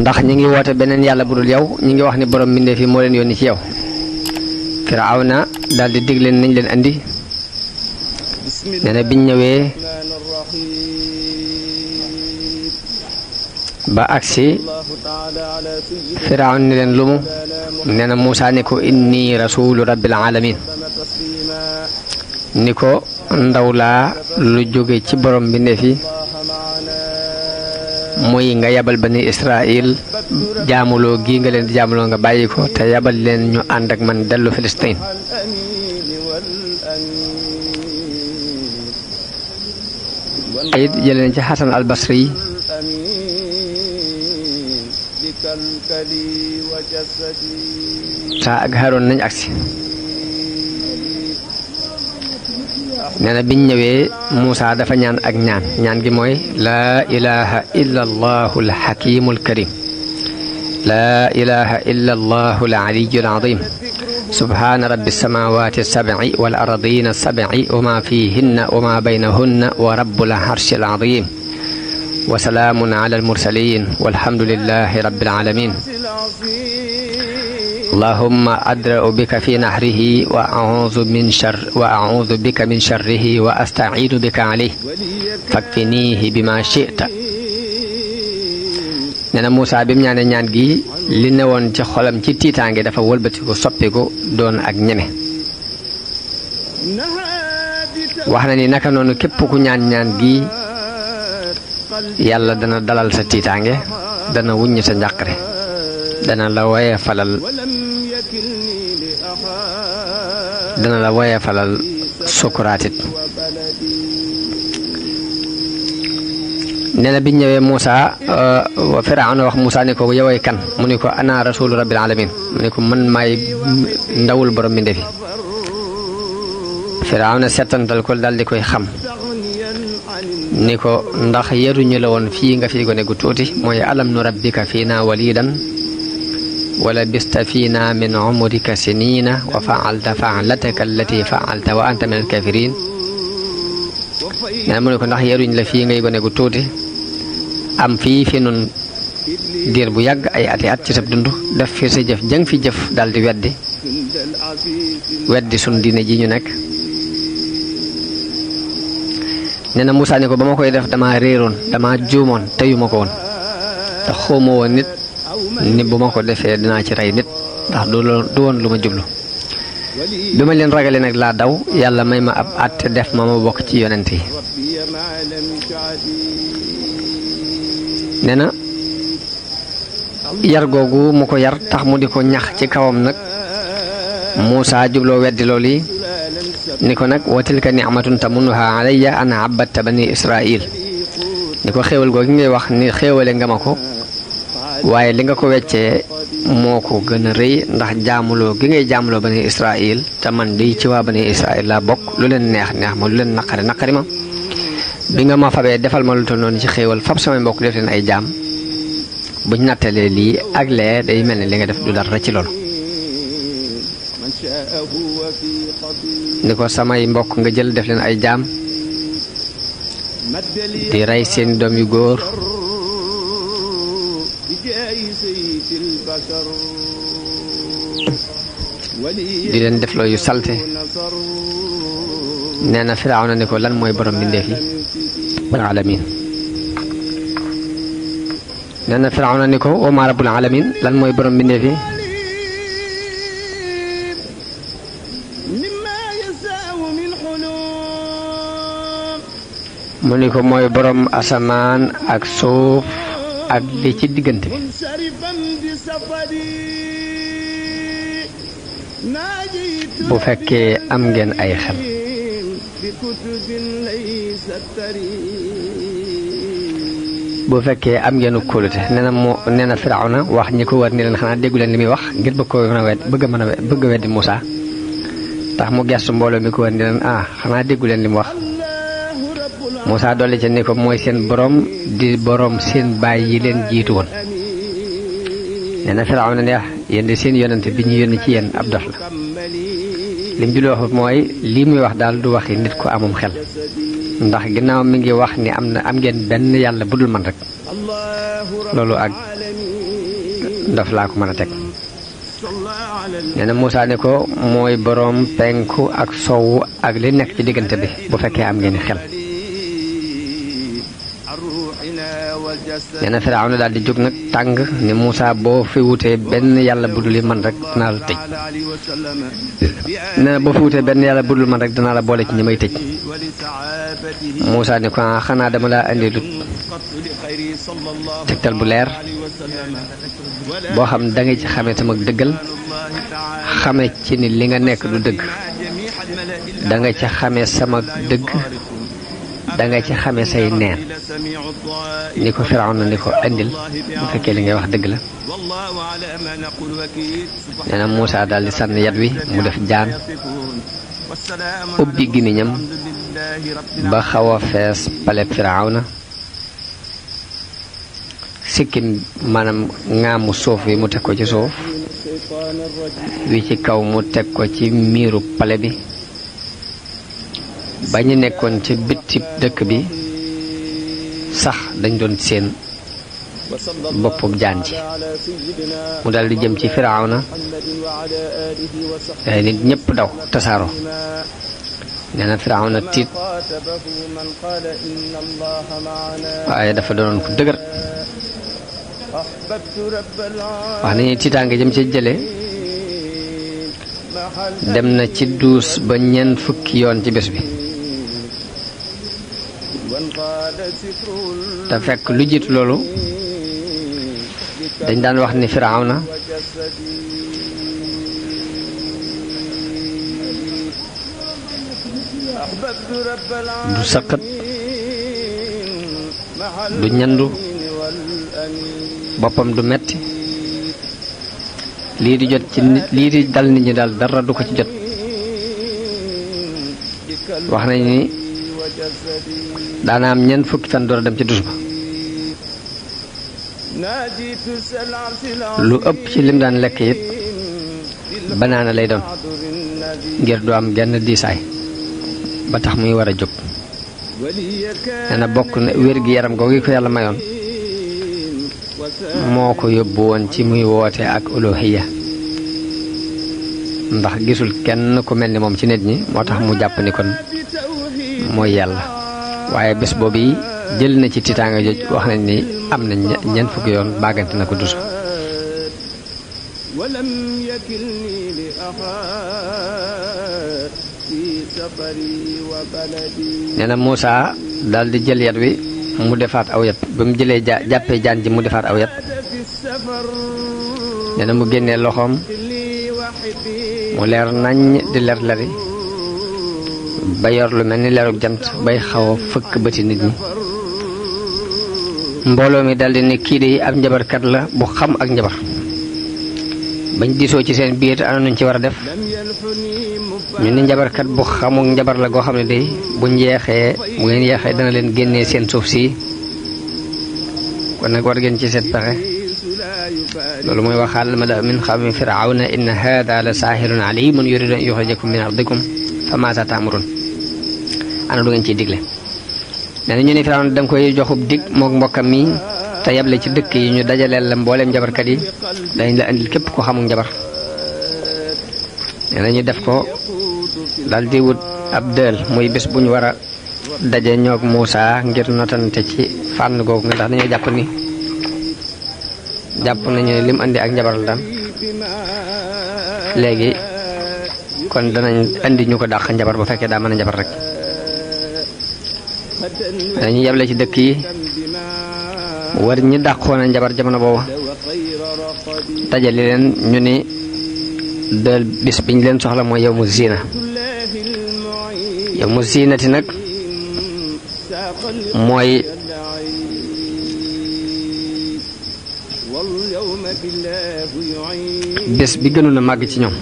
ndax ñi ngi woote beneen yàlla bu dul yow ñi ngi wax ni borom mbindee fi moo leen yónni ci yow. Firawna daal di dig leen nañ leen andi nee na biñ ñëwee ba agsi Firawna ni leen lumu nee na Muusaa ni ko inni rasulu rabbil alamin ni ko ndaw laa lu jóge ci borom mbindee fi muy nga yabal bani Israil jaamuloo gi nga leen di jaamuloo nga bàyyi ko te yabal leen ñu ànd ak man dellu Filistin ayit jëleen ci Xasan al Basri saa ak Haroon nañ agsi nee na biñ ñëwee Muusaa dafa ñaan ak ñaan gi mooy laa ilaha illa allahu alxakimu alkarim laa ilaha illa allahu alaliyu alazim subhaana rabbi alsamawati alsabci wal ardina alsabci wa ma fihinna wa ma baynahunna wa rabbul arshi alazim wa salaamun ala almursalin walhamdulillahi rabbil alamin اللهم أدرأ بك في نحره وأعوذ بك من شره وأستعيذ بك عليه فاكفنيه بما شئت نانا موسى بيم ñaan gi li newoon ci xolam ci tiitaange dafa wëlbatiku soppiku doon ak ñeme wax na ni naka noonu képp ku ñaan gi yàlla dana dalal sa tiitaange dana wuññi sa njàqare dana la woye falal sukuraatit nee na biñ ñëwee Muusa Firawna wax Muusa ni ko yoway kan mu ni ko ana rasulu rabbil alamin mu ni ko man maay ndawul borom mi ndefi Firawna settantal ko dal di koy xam ni ko ndax yaruñu la woon fii nga fi gone gu tuuti mooy alam nu rabbika fiina walidan wala bista fiina min umrika sinina wa faalta faalataka allati faalta wa anta min alkafirin nee mu ne ko ndax yaruñ la fii ngay gone gu tuuti am fii fi nun diir bu yàgg ay ati at ci sab dund def fi sa jëf jëng fi jëf daal di weddi sun diine ji ñu nekk nee na Muusaa ni ko ba ma koy def dama réeroon dama juumoon teyuma ko woon te xawma woon nit ni bu ma ko defee dinaa ci rey nit ndax du woon lu ma jublu bi ma leen ragale nag laa daw yàlla may ma ab àtte def ma bokk ci yonent yi nee na yar googu mu ko yar tax mu di ko ñax ci kawam nag Muusaa jubloo weddi loolu yi ni ko nag wa tilka nicmatun tamunnuha alayya an abadta bani Israil ni ko xéewal googu ngay wax ni xéewale nga ma ko waaye li nga ko weccee moo ko gën a rëy ndax jaamuloo gi ngay jaamuloo bani Israil te man di ci waa bani Israil laa bokk lu leen neex ma lu leen naqari ma bi nga ma fabee defal ma lu toll noonu ci xéewal fab samay mbokk def leen ay jaam buñ nattalee lii ak lee day mel ne li nga def du dara ci loolu ni ko samay mbokk nga jël def leen ay jaam di rey seen doom yu góor di leen def loo yu salte nee na Firawna ni ko lan mooy borom mbindeef yi alamin nee na Firawna ni ko wa maa rabbul alamin lan mooy borom mbindeef yi mu ni ko mooy borom asamaan ak suuf ak li ci diggante bi bu fekkee am ngeen ay xel bu fekkee am ngeen kóolute nee na Firawna wax ñi ko war ni leen xanaa déggu leen li muy wax ngir bëgg a weddi Muusaa tax mu gestu mbooloo mi ko war ni leen xanaa déggu leen li mu wax Muusaa dolli ca ni ko mooy seen borom di borom seen baay yi leen jiitu woon nee na Firawna ne yéen di seen yonante bi ñu yónni ci yéen ab dof la lim ju wax mooy lii muy wax daal du waxi nit ko amum xel ndax ginnaaw mi ngi wax ni am ngeen benn yàlla budul man rek loolu ak ndof laa ko mën a teg nee na Muusaa ne ko mooy boroom penku ak sowwu ak li nekk ci diggante bi bu fekkee am ngeen xel nee na Firawna daal di jóg nag tàng ni Muusaa boo fi wutee benn yàlla budul man rek dinaa la tëj nee na boo fi wutee benn yàlla budul man rek dinaa la boole ci ñi may tëj Muusaa ni ko xanaa dama laa indi lu tegtal bu leer boo xam da nga ci xamee sama dëggal xame ci ni li nga nekk du dëgg da nga ci xamee sama dëgg da nga ci xamee say neen ni ko Firawna ni ko andil bu fekkee li ngay wax dëgg la nee na Muusaa daal di sànni yat wi mu def jaan ubbi gémmiñam ba xaw a fees paleb Firawna sikkim maanaam ŋaamu suuf wi mu teg ko ci suuf wi ci kaw mu teg ko ci miiru pale bi ba ñu nekkoon ci bitti dëkk bi sax dañ doon seen boppub jaan ji mu dal di jëm ci Firawna ay nit ñépp daw tasaaroo nee na Firawna tiit waaye dafa doonoon ku dëgër wax nañu tiitaange jëm ci jële dem na ci duus ba ñeent fukki yoon ci bés bi te fekk lu jiitu loolu dañ daan wax ni Firawna du sëqat du ñandu boppam du metti lii di jot ci nit lii di dal nit ñi daal dara du ko ci jot wax nañ ni daana am ñeent fukki fan door a dem ci dus ba lu ëpp ci lim daan lekk it banaana lay doon ngir du am genn diisaay ba tax muy war a jóg nee na bokk na wér-gi-yaram googu ko yàlla mayoon moo ko yóbbu woon ci muy woote ak uluhiyya ndax gisul kenn ku mel ni moom ci nit ñi moo tax mu jàpp ni kon mooy yàlla waaye bés boobu yi jël na ci tiitaanga joj wax nañ ni am na ñeent fukki yoon bàggante na ko dus nee na Muusaa daal di jël yat wi mu defaat aw yat ba mu jëlee jàppee jaan ji mu defaat aw yat nee na mu génnee loxoom mu leer nañ di leer leri ba yor lu mel ni leerug jant bay xaw a fëkk bëti nit ñi mbooloo mi daldi ne kii de ab njabarkat la bu xam ak njabar bañ diisoo ci seen biir ana nuñ ci war a def ñu ni njabarkat bu xamuk njabar la goo xam ne day bu ngeen yeexee dana leen génnee seen suuf si kon nag war ngeen ci seet pexe loolu mooy waxaal mala min xawmi firawna inna hada la saahirun alimun yuridu an yuxrijakum min ardikum fa maasa taamurun ana lu ngeen ciy digle nee na ñu ne Firawna danga koy joxub dig mook mbokkam mi te yable ci dëkk yi ñu dajaleel la mbooleem njabarkat yi dañ la indil képp ko xamul njabar nee na ñu def ko dal di wut ab dël muy bés bu ñu war a daje ñoog Muusaa ngir notante ci fànn googu ndax dañoo jàpp nañu ne lim andi ak njabar la daan léegi kon danañ andi ñu ko dàq njabar bu fekkee daa mën a njabar rek dañuy yable ci dëkk yi war ñi dàqoon a njabar jamono boobu dajale leen ñu ni dël bis biñ leen soxla mooy yow mu ziina yow mu ziinati nag mooy bés bi gënoon a màgg ci ñoom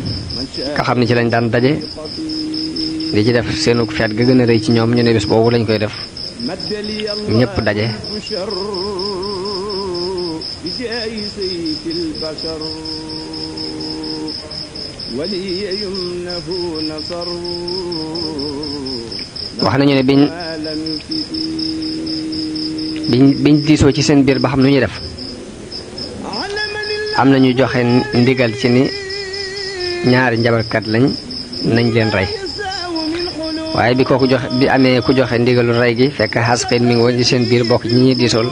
nga xam ne ci lañ daan daje di ci def seenu feet ga gën a rëy ci ñoom ñu ne bés boobu lañ koy def ñëpp daje wax nañu ne biñ diisoo ci seen biir ba xam nu ñuy def am na ñu joxe ndigal ci ni ñaari njabarkat lañ nañ leen rey waaye bi kooku joxe bi amee ku joxe ndigalu rey gi fekk Xasqiil mi ngi woon ci seen biir bokk ñi ñuy diisool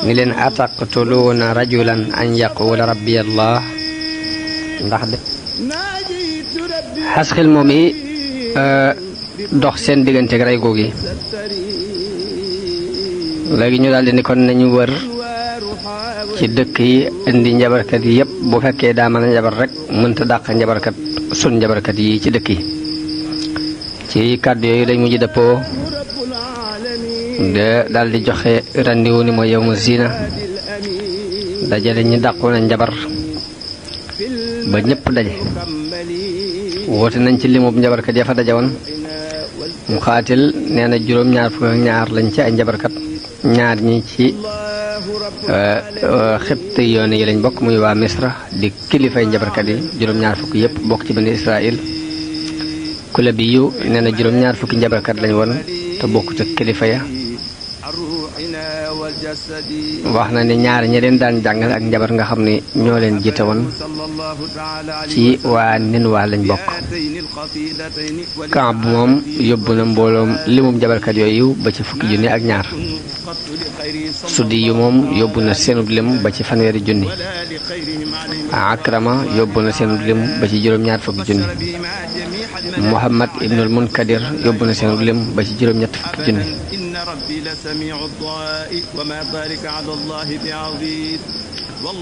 ni leen ataqtuluuna rajulan an yaqula rabbi allah ndax de Xasqiil moom yi dox seen digganteeg rey googi léegi ñu daldi ni kon nañu wër ci dëkk yi indi njabarkat yi yépp bu fekkee daa mën a njabar rek mënta dàq njabarkat sun njabarkat yi ci dëkk yi ci kàddu yooyu dañ mujj dëppoo de daldi joxe randiwu ni mooy yawmu zina dajale ñi dàqoon a njabar ba ñépp daje woote nañ ci limub njabarkat ya fa daje woon Muqaatil nee na juróom-ñaar fukk ak ñaar lañ ci ay njabarkat ñaar ñi ci xibti yoon yi lañ bokk muy waa Misra di kilifay njabarkat yi juróom-ñaar fukk yépp bokk ci bani Israël Kulabi yu nee na juróom-ñaar fukki njabarkat lañ woon te bokk ca kilifa ya wax na ni ñaar ñi leen daan jàngal ak njabar nga xam ni ñoo leen jiite woon ci waa Ninwa lañ bokk Kaab moom yóbbu na mbooloom limum njabarkat yooyu ba ci fukki junni ak ñaar Suddi yu moom yóbbu na seenub lim ba ci fanweeri junni Akrama yóbbu na seenub lim ba ci juróom-ñaar fukki junni Muhammad ibnul Munkadir yóbbu na seenub lim ba ci juróom-ñett fukki junni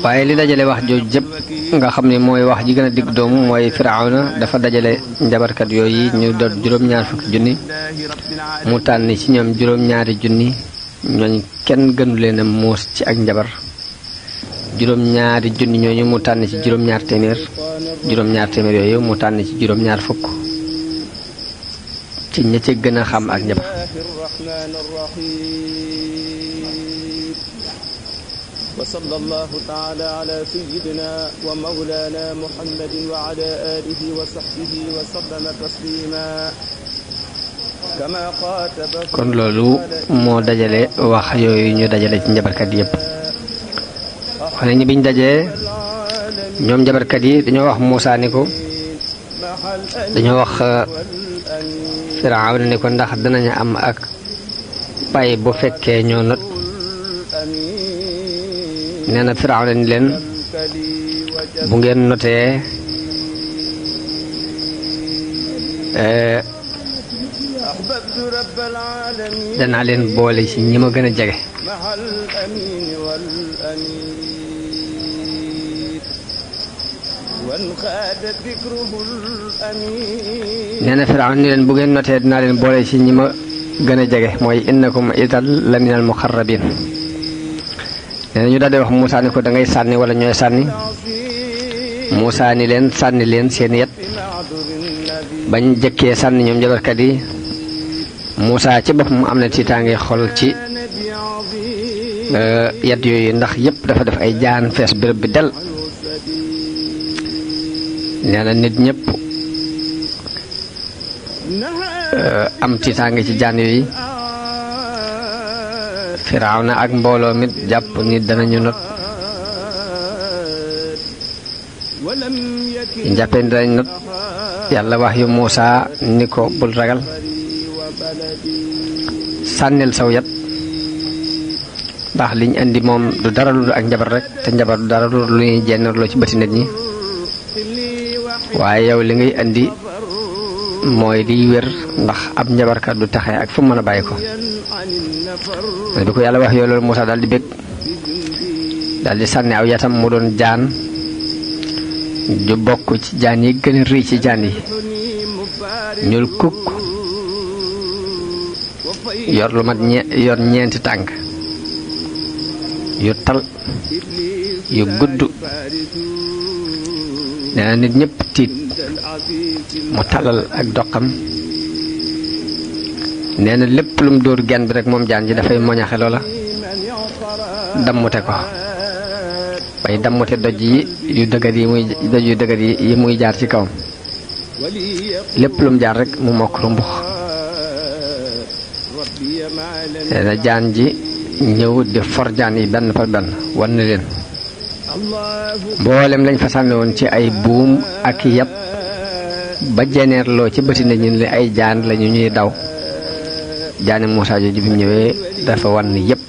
waaye li dajale wax jooju jëpp nga xam ne mooy wax ji gën a digg doomu mooy Firawna dafa dajale njabarkat yooyu ñu doon juróom-ñaar fukki junni mu tànn ci ñoom juróom-ñaari junni ñooñ kenn gënu leen a muus ci ak njabar juróom-ñaari junni ñooñu mu tànn ci juróom-ñaar téeméer yooyu mu tànn ci juróom-ñaar fukk ci ña ca gën a xam ak njabar wa sallallahu ta'ala ala sayyidina wa mawlana muhammadin wa ala alihi wa sahbihi wa sallama taslima kama qataba kon loolu moo dajale wax yooyu ñu dajale ci njabarkat yépp wax nañu biñ dajee ñoom njabarkat yi dañoo wax Muusaa ni ko dañoo wax Firawna ni ko ndax danañu am ak pay bu fekkee ñoo not nee na Firawna ni leen bu ngeen notee danaa leen boole ci ñi ma gën a jege nee na Firawna ni leen bu ngeen notee dinaa leen boole ci ñi ma gën a jege mooy innakum idan la minal muqarrabin nee na ñu daal di wax Muusaa ni ko da ngay sànni wala ñooy sànni Muusaa ni leen sànni leen seen yet bañ jëkkee sànni ñoom njabarkat yi Muusaa ci boppam am na tiitaange xol ci yet yooyu ndax yépp dafa def ay jaan fees béréb bi del nee na nit ñépp am tiitaange ci jaan yooyu Firawna ak mbooloo mit jàpp ni danañu not jàppee ni danañ not yàlla wax yu Muusaa ni ko bul ragal sànnil saw yat ndax liñ indi moom du dara lu ak njabar rek te njabar du dara lu ñuy jennarloo ci bëti nit ñi waaye yow li ngay indi mooy liy wér ndax ab njabarkat du taxe ak fu mu mën a bàyyi ko bi ko yàlla wax yow loolu Muusaa daal di bég daal di sànni aw yatam mu doon jaan ju bokk ci jaan yi gën a rëy ci jaan yi ñuul kukk yor lu mat yor ñeenti tànk yu tal yu gudd nee na nit ñépp tiit mu talal ak doxam nee na lépp lum dóor genn bi rek moom jaan ji dafay moñaxe loola dammute ko bay dammute doj yu dëgër yi muy jaar ci kawam lépp lum jaar rek mu mokk rumbux nee na jaan ji ñëw di for jaan yi benn par benn wan na leen mboolem lañ fa sànni woon ci ay buum ak yat ba jeneerloo ci bëti na ñun li ay jaan lañu ñuy daw jaani Muusaa jooju bi mu ñëwee dafa wan yépp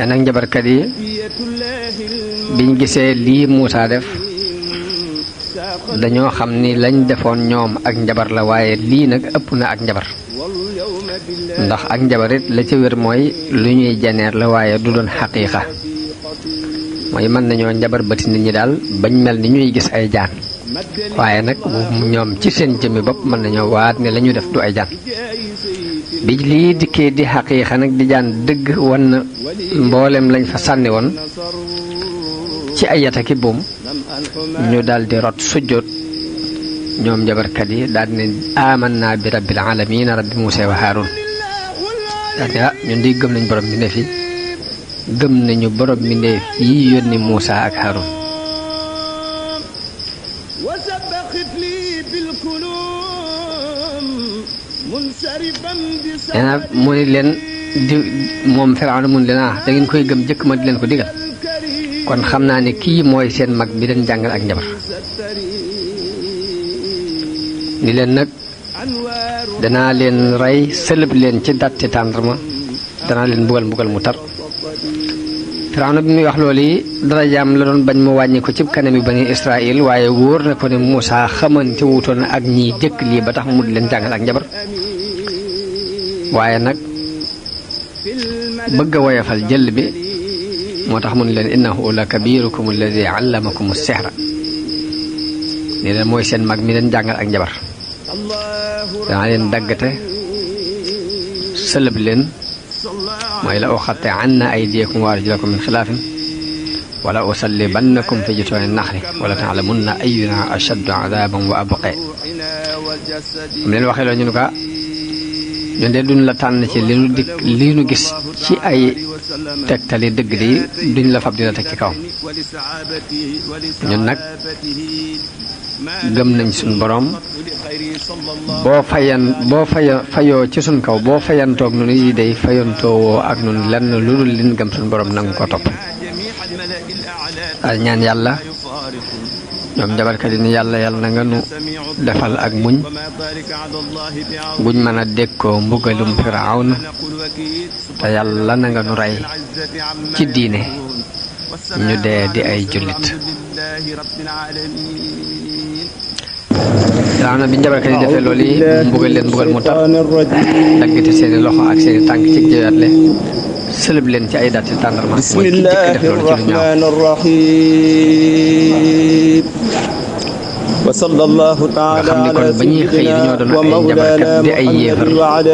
nag njabarkat yi biñ gisee lii Muusaa def dañoo xam ni lañ defoon ñoom ak njabar la waaye lii nag ëpp na ak njabar ndax ak njabar it la ca wér mooy lu ñuy janeer la waaye du doon xaqiiqa mooy mën nañoo njabar bëti nit ñi daal bañ mel ni ñuy gis ay jaan waaye nag ñoom ci seen jëmmi bopp mën nañoo waat ne la ñu def du ay jaan bi lii dikkee di xaqiiqa nag di jaan dëgg wan na mboolem lañ fa sànni woon ci ay yataki buum ñu daal di rot sujjóot ñoom njabarkat yi daal di ne amanna bi rabbil alamin rabbi Muusaa wa Haaruun daal di ñun di gëm nañ borom mbindeef yi gëm nañu borom mbindeef yi yónni Muusaa ak Haaruun nee na mu ni leen di moom Firawna mun leen da ngeen koy gëm jëkk ma di leen ko digal kon xam naa ne kii mooy seen mag bi leen jàngal ak njabar ni leen nag danaa leen rey sëlëb leen ci datti tàndarma danaa leen mbugal mu tar Firawna bi muy wax loolu yi darajaam la doon bañ mu wàññi ko ci kanami bani Israël waaye wóor na ko ne Muusaa xamante wutoon ak ñiy jëkk lii ba tax mu di leen jàngal ak njabar waaye nag bëgg a woyofal jël bi moo tax mu ne leen innahu la kabirukum alladi allamakum sihra ni leen mooy seen mag mi leen jàngal ak njabar danaa leen daggate sëlëb leen mooy la uxatte anna aydiyakum wa arjulakum min xilaafin wala usallibannakum fi jutuuni naxli wala taalamunna ayyuna ashaddu adaban wa abqaa am leen waxee loolu ñu ne ko ñun de duñ la tànn ci li nu gis ci ay tegtali dëgg di duñ la fab di la teg ci kawam ñun nag gëm nañ suñ boroom boo fayoo ci suñ kaw boo fayantoog nu yi day fayantoowoo ak nun lenn lu dul lin gëm suñ boroom nangu ko topp ñaan yàlla ñoom njabarkat yi ni yàlla na nga nu defal ak muñ guñ mën a dékkoo mbugalum Firawna te yàlla na nga nu rey ci diine ñu dee di ay jullit Firawna bi njabarkat yi defee loolu yi mbugal leen mbugal mu tar daggite seeni loxo ak seeni tànk ci jëwaatle sëlëb leen ci ay datti tàndarma mooy ki jëkk def loolu ci lu ñaaw wa sallallahu ta'ala nga xam ni kon ba ñuy xëy dañoo doon ay njabarkat di ay yéefar ngoon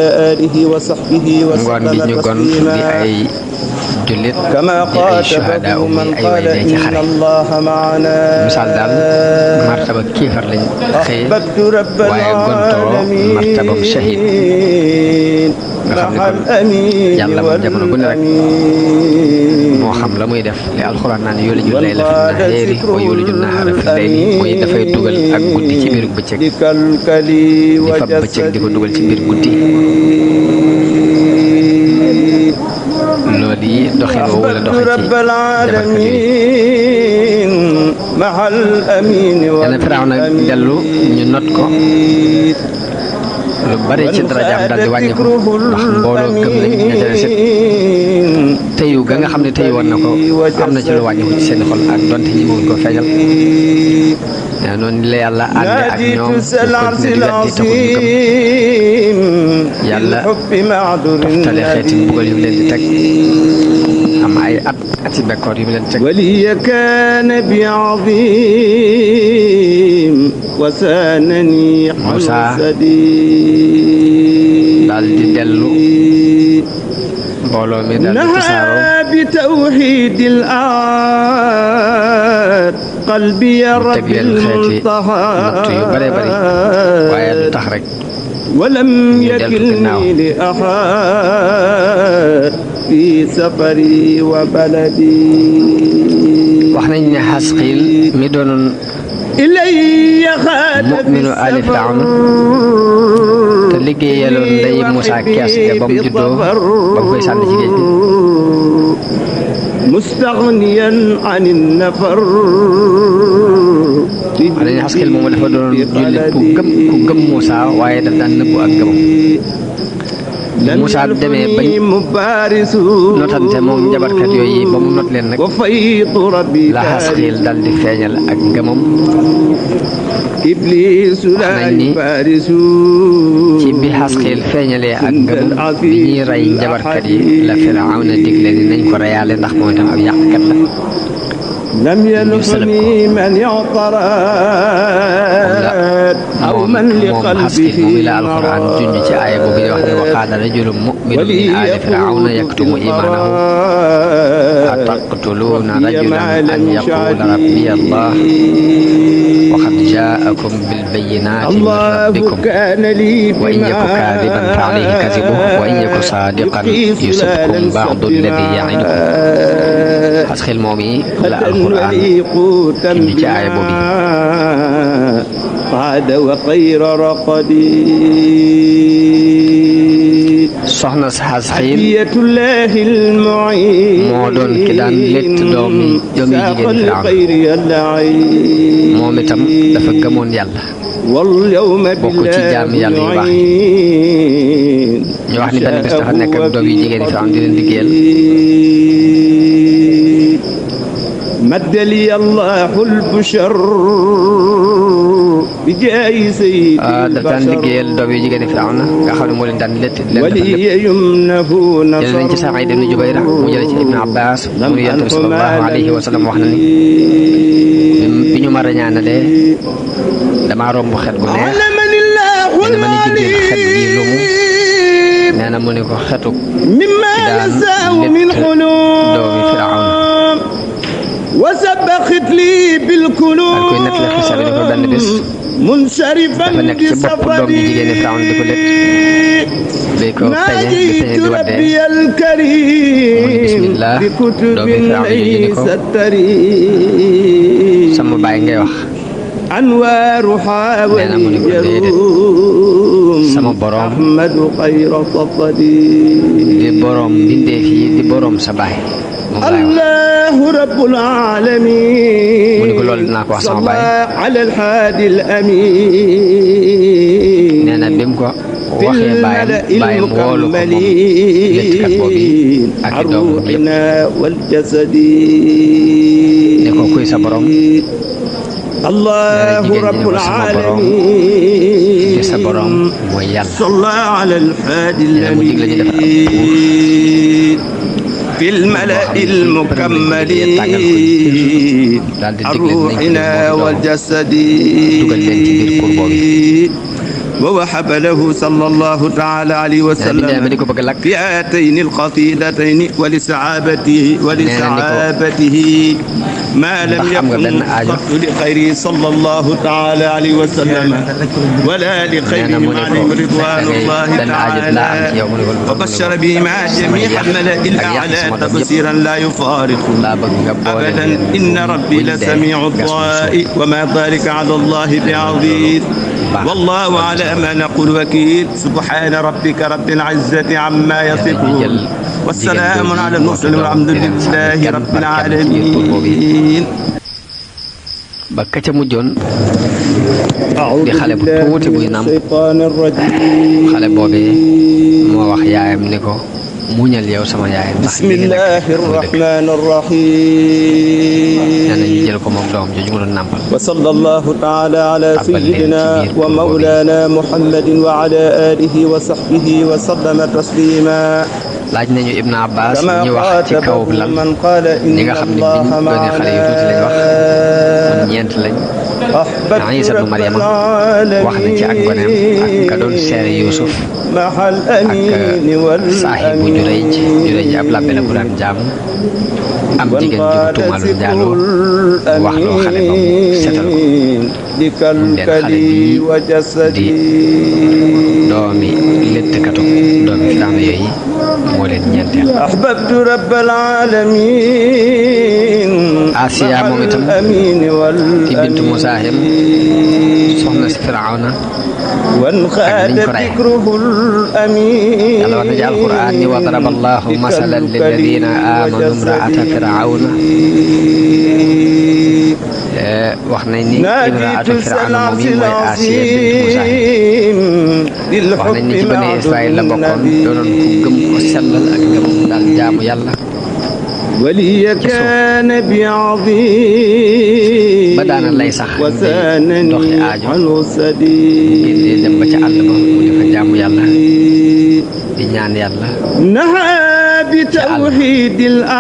gi ñu gon di ay jullit di ay shuhadaa muy ay way dee ci xare misaal daal martaba kiifar lañ xëy waaye gontoo martabam shahid nga xam ne kon yàlla moom jamono bu ne rek moo xam la muy def li alxuraan naan yuliju layla fi nahaari wa yuliju nahaara fi layli mooy dafay dugal ak guddi ci biir bëccëg di fab bëccëg di ko dugal ci biir guddi loolu yi doxin woowu la doxe ci jabarkat yooyu yàlla Firawna dellu ñu not ko lu bari ci darajaam daal di wàññi ko ndax mbooloo gëm nañ ña ca des tëyu ga nga xam ne tëyu woon na ko am na ci lu wàññi ko ci seen xol ak donte ñi mënuñ ko feeñal noonu la yàlla ànde ak ñoom ñu continué di weddi taxul ñu gëm yàlla toftale xeeti mbugal yu mu leen di teg am ay ati bekkoor yu mu leen di teg waliya kaana bi azim wa sanani Muusaa daal di dellu mbooloo mi daal di tasaaroo bi tawxiidil aad qalbi ya rabbil muntaha natt yu bare bari waaye du tax rek walam yakilni li ahad fi safari wa baladi wax nañ ne Xasqiil mi doonoon mu'minu ali firawna te liggéeyaloon ndey Muusaa kees ga ba mu juddoo ba mu koy sànni ci géej gi mustaghniyan anin nafar dañu Xasqiil moomu dafa doon jullit ku gëm Muusaa waaye daf daan nëbbu ak gëmam Muusaa demee bañ notante moom njabarkat yooyu ba mu not leen nag la Xasqiil dal di feeñal ak ngëmam wax nañ ni ci bi Xasqiil feeñalee ak ngëmam bi ñuy rey njabarkat yi la Firawna digle ni nañ ko reyaale ndax moom itam ab yàqkat la لم يلقني من اعترض أو من لقلبه القرآن جنج ci aaya boobu di wax ne وقال رجل مؤمن من آل فرعون يكتم إيمانه أتقتلون رجلا أن يقول ربي الله وقد جاءكم بالبينات من ربكم وإن يك كاذبا فعليه كذبه وإن يك صادقا يصبكم بعض الذي يعدكم Xasqiil moom yi la alquran indi ci aaya boobu soxna si Xasqiil moo doon ki daan létt doomi jigéen Firawna moom itam dafa gëmoon yàlla bokk ci jaam yàlla yu baax yi ñu wax ni benn bés dafa nekk ak doom yi jigéen Firawna di leen liggéeyal مد لي الله البشر بجاي سيد daf daan liggéeyal doom yi jigéen Firawna nga xam ne moo leen daan létt leen ولي يمنه jël nañ ci Saïd ibn Jubayr mu jël ci Ibn Abbas mu ne Yonent bi sallallahu alayhi wa sallam wax na ni bi ñu ma rañaanalee damaa romb xet gu neex nee na ma ni Jibril xet gi lu mu nee na mu ne ko xetu ki daan létt doomi Firawna وسبخت لي بالكنوز koy nettali xisa bi dafa benn bés منصرفا dafa nekk ci bopp doom ji jigéen Firawna di ko létt day ko peñe di peñe di waddee mu ni bismillah doomi Firawna yi ni ko sama baay ngay wax nee na mu ni ko déedéet sama borom di borom mbindeef yi di borom sa baay الله رب العالمين mu ni ko loolu dinaa ko wax sama baay على الحادي الأمين nee na bi mu ko waxee baayam woolu ko moom léttkat boobu ak i doomam yëpp ne ko kuy sa borom الله رب العالمين di sa borom mooy yàlla صلى على الحادي nee na mu dig la ñu defar ab buur في الملأ المكمل الروحنا والجسد ووهب له صلى الله تعالى عليه وسلم فئتين القصيدتين ولسعابته ما لم يكن قط لخيره صلى الله تعالى عليه وسلم ولا لخيره عليه رضوان الله تعالى وبشر بهما جميع الملأ الأعلى تبصيرا لا يفارق أبدا إن ربي لسميع الدعاء وما ذلك على الله بعظيم والله على ما نقول وكيل سبحان ربك رب العزة عما يصفون والسلام على المرسلين والحمد لله رب العالمين ba ka ca mujjoon di xale bu tuuti buy nam xale boobee moo wax yaayam ni ko muñal yow sama yaay ndax bismillahi rahmani rahim nee na ñu jël ko moom doom jooju mu doon nàmpal wa sallallahu taala ala sayyidina wa mawlana muhammadin wa ala alihi wa sahbihi wa sallama taslima laaj nañu Ibn Abbas ñu wax ci kaw lan ñi nga xam ne biñ doonee xale yu tuuti lañ wax kon ñeent lañ Iisa ibnu Maryama wax na ci ak goneem ak ka doon seere Yuusuf ak Saahibu Jurayj ab labbe la bu daan jaamu am jigéen ju ko tuumaloon njaaloo wax loo xale ba mu setal ko moom leen xale bii di doomi léttkatu doomi Firawna yooyu moo leen ñeenteel ahbabtu rabbal alamin Asiya moom itam di bintu Musaahim soxna si Firawna ak niñ ko rey Yàlla wax na ci alquran ni wa daraba allahu masalan lilladina amanu imraata Firawna wax nañ ni imraatu Firawna moom yi mooy Asiya bintu Musaahim wax nañ ni ci bani Israël la bokkoon doonoon ku gëm ko sellal ak gëm daal jaamu Yàlla ba daana lay sax di doxi aajo génn dem ba ca àll ba mu di fa jaamu Yàlla di ñaan Yàlla ca àll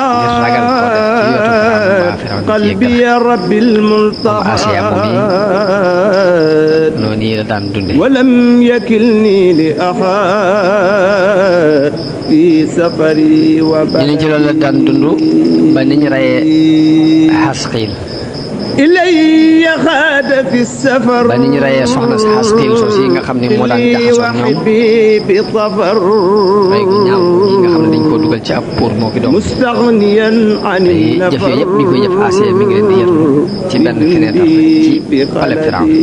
ngir ragal ko def ci yootu moom Asiya moom yi noonu yi la daan dunde ñu ne ci loolu la daan dund ba ni ñu reyee Xasqiil ba ni ñu reyee soxna si Xasqiil soosi nga xam ne moo daan jaxasoo ñoom rey gu ñaaw yi nga xam ne dañ koo dugal ci ab pour moo ki doom ay jëf yooyu yëpp ñu koy jëf Asiya mi ngi leen di yër ci benn fenêtre ci palais Firawna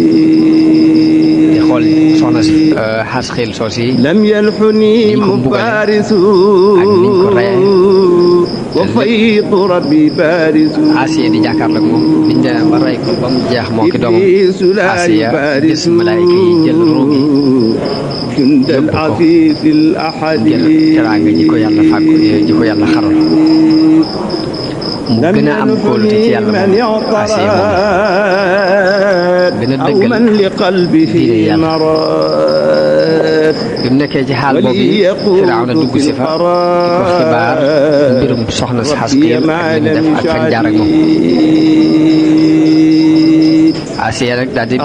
di xool soxna si Xasqiil soosi niñ ko mbugale ak niñ ko reyee Asiya di jàkkaarloo ak moom biñ demee ba rey ko ba mu jeex moo ki doomam Asiya gis malaayika yi jël ruug yi yóbbu ko jël teraanga ji ko Yàlla fàggu ji ko Yàlla xaral mu gën a am kóolute ci Yàlla moom Asiya moom gën a dëggal diine Yàlla bi mu nekkee ci xaal boobu Firawna dugg si fa di ko xibaar mbirum soxna si Xasqiil ak li ñu def ak fañ jaar ak moom Asiya nag daal di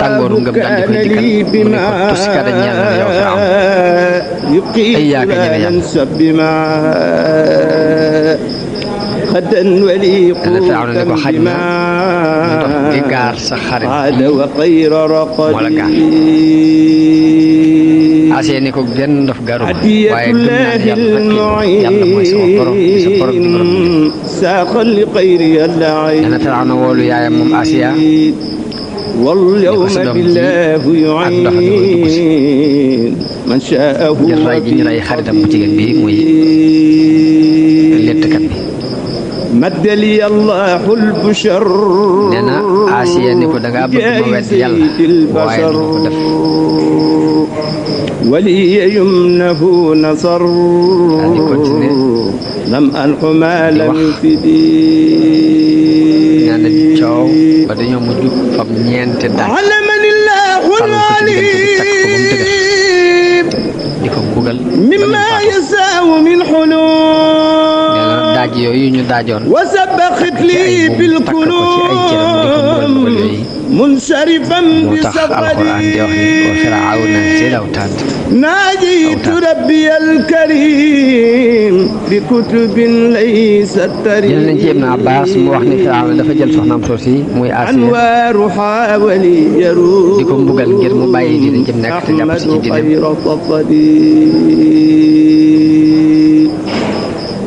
tàngooru ngëm daal di koy dikkal mu ne ko tuskare ñeel na yow Firawna ay yaaka ñeme Yàlla dana Firawna ne ko xaj na ndox gi gaar sa xarit moo la gaar Asiya ni ko genn ndof garu waaye gëm naa ne Yàlla mooy sama borom di sa borom di borom dana Firawna woolu yaayam moom Asiya ni ko sa doom ji ak ndox mi mooy dugg si ngir rey gi ñu rey xaritam bu jigéen bi muy lettkat bi nee na Asiya ni ko dangaa bëgg ma wedd Yàlla waaye du ko def daal di continuer di wax nee na coow ba dañoo mujj fab ñeente daaj fal ko ci diggante bi takk ko ba mu dëgër di ko mbugal ba mu faatu nee na daaj yooyu ñu daajoon ci ay buum takk ko ci ay cëram di ko mbugal yooyu moo tax alxuraan di wax ni wa Firawna zil awtaad jël nañ ci Ibn Abbas mu wax ni Firawna dafa jël soxnaam soosi muy Asiya di ko mbugal ngir mu bàyyi diine jëm nekk te jàpp si ci diineem